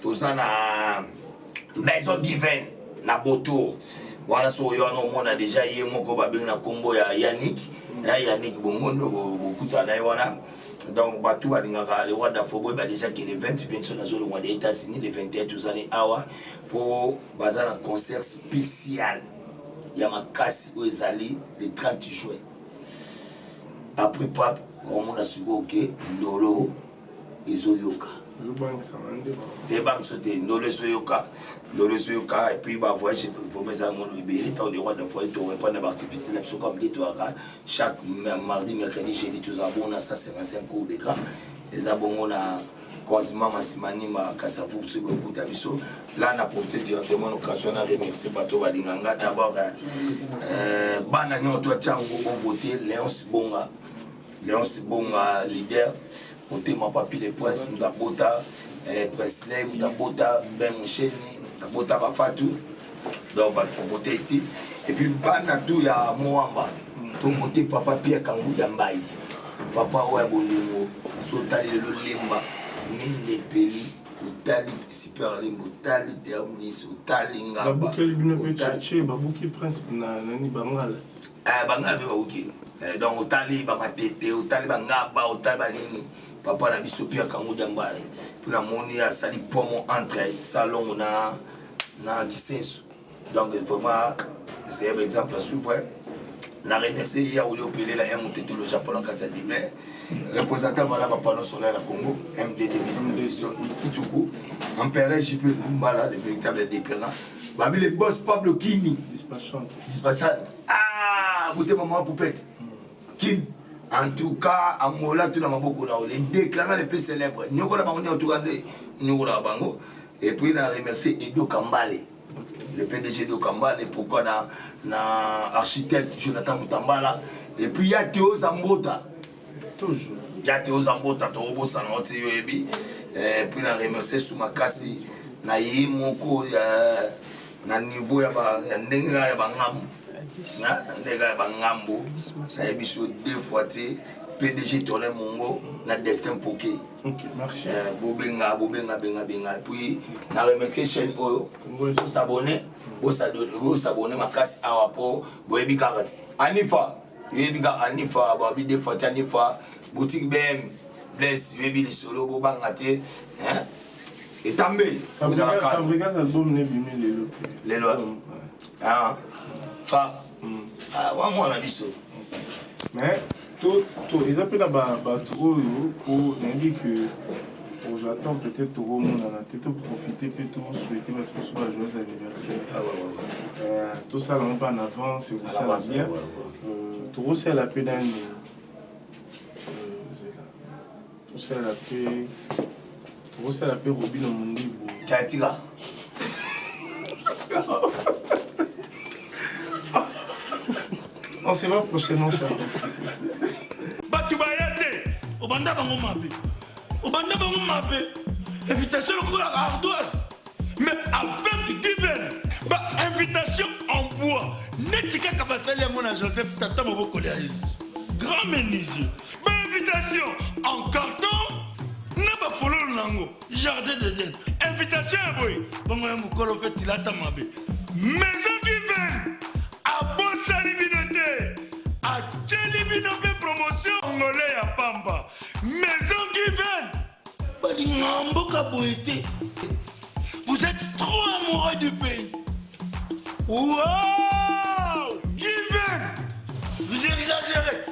Toza na maison divine na Botour wana, so oyo wana omona déjà ye moko babengi na nkombo ya Yannick, ya Yannick Bongondo, bokutana na ye wana. Donc bato balingaka le roi d'Afro, boyeba déjà ke le 20 20 nazolongwa de États-Unis, le 21 tozali awa mpo baza na concert spécial ya makasi oyo ezali le 30 juin. Après pape omona sikoyo ke ndolo ezoyoka te, bangiso te, ndolo ezoyoka, ndolo ezoyoka. Et puis bavoyage vraiment eza yango ebele. Ntango le roi d'Afro torépondre na baactivité na biso comme nde toyaka chaque mardi, mercredi, jeudi, tozala bongo na 155 cours de grand, eza bongo na croisement Masimanima Kasavubu. Soki bokuta biso là, na profite directement l'occasion na remercier bato balinga nga. D'abord bana nyonso to Tiango ovote Léonce Bonga, Léonce Bonga leader. Motema Papi le Prince, moto abota eh, Presley, moto abota Ben Musheni, moto abota Bafatu. Donc bato kovote eti. Et puis bana tout ya Moamba, tovote papa Pierre Kanguda Mbayi. Papa oyo ya bolingo, so otali lelo Lemba, minde epeli, otali Super Lemba, otali Terminus, otali Ngaba. Babukeli bino mpe Tchatche, babuki Prince na nani Bangala. Eh, bangala mpe babuki. Eh, donc otali ba Matete, otali ba Ngaba, otali ba nini. Papa na biso Pierre Kanguda Mbayi. Puis namoni asali pomo entre Salongo na na Kisenso. Donc vraiment c'est un exemple à suivre. Na remercier ya Olio Pelela un mutete le Japon en kati ya Dublin. Représentant voilà ba panneau solaire na Congo, MDD business Kituku, Empereur JP Lumbala le véritable déclarant. Babi le boss Pablo Kini. Dispatchant. Dispatchant. Ah, beauté maman poupette. Kini. En tout cas, Angola tout na maboko na le déclarant le plus célèbre. Nyokola bango en tout cas nyokola bango. Et puis na remercier Edo Kambale. Le PDG Edo Kambale, pourquoi na na architecte Jonathan Mutambala. Et puis il y a Théo Zambota. Toujours. Il y a Théo Zambota, tokobosana oti yo yebi. Et puis na remercier Soumakasi na ye moko na niveau ya ba ya ndenge ya ba ngambo. Na ndenge ya ba ngambo. Na yebi so deux fois te PDG Tolin Mongo na Destin Poké. Ok, merci. Bobenga, bobenga, benga, benga. Et puis, na remercier chaîne oyo. Bo s'abonner, bo s'abonner makasi awa po boyebi kaka ti. Anifa, yoyebi kaka Anifa, ba bi deux fois te Anifa, boutique BM, Bless, yoyebi lisolo bobanga te, hein? Etambe, ozala kaka. Fabrigas album ne bimi lelo. Lelo. Ah. Fa. Ah, wa mwana biso. Mais to to eza pe na ba bato oyo po nayebi que ozwa temps peut-être tokomonana te, to profiter pe to souhaiter bato mosusu ba joyeux anniversaire. Ah, ouais, ouais, ouais. Tosala yango mpe en avance, À ekosala l'avance, bien. ouais, ouais. Tokosala mpe nani, zela. Tosala mpe, tokosala mpe Robino Mundibu. Katika. On se voit prochainement, Charles. Bato baya te, obanda bango mabe. Obanda bango mabe. Invitation lokola ardoise. Mais avec Given, ba invitation en bois. Neti kaka basali yango na Joseph Tata mobokoli ya Yesu. Grand menuisier. Ba invitation en carton na ba fololo nango. Jardin d'Éden. Invitation ya boye. Bango ya mokolo pe tilata mabe. Maison Given abosani bino te. Atieli bino pe promotion congolais ya pamba. Maison Given balinga mboka boye te. Vous êtes trop amoureux du pays. Wow! Given! Vous exagérez.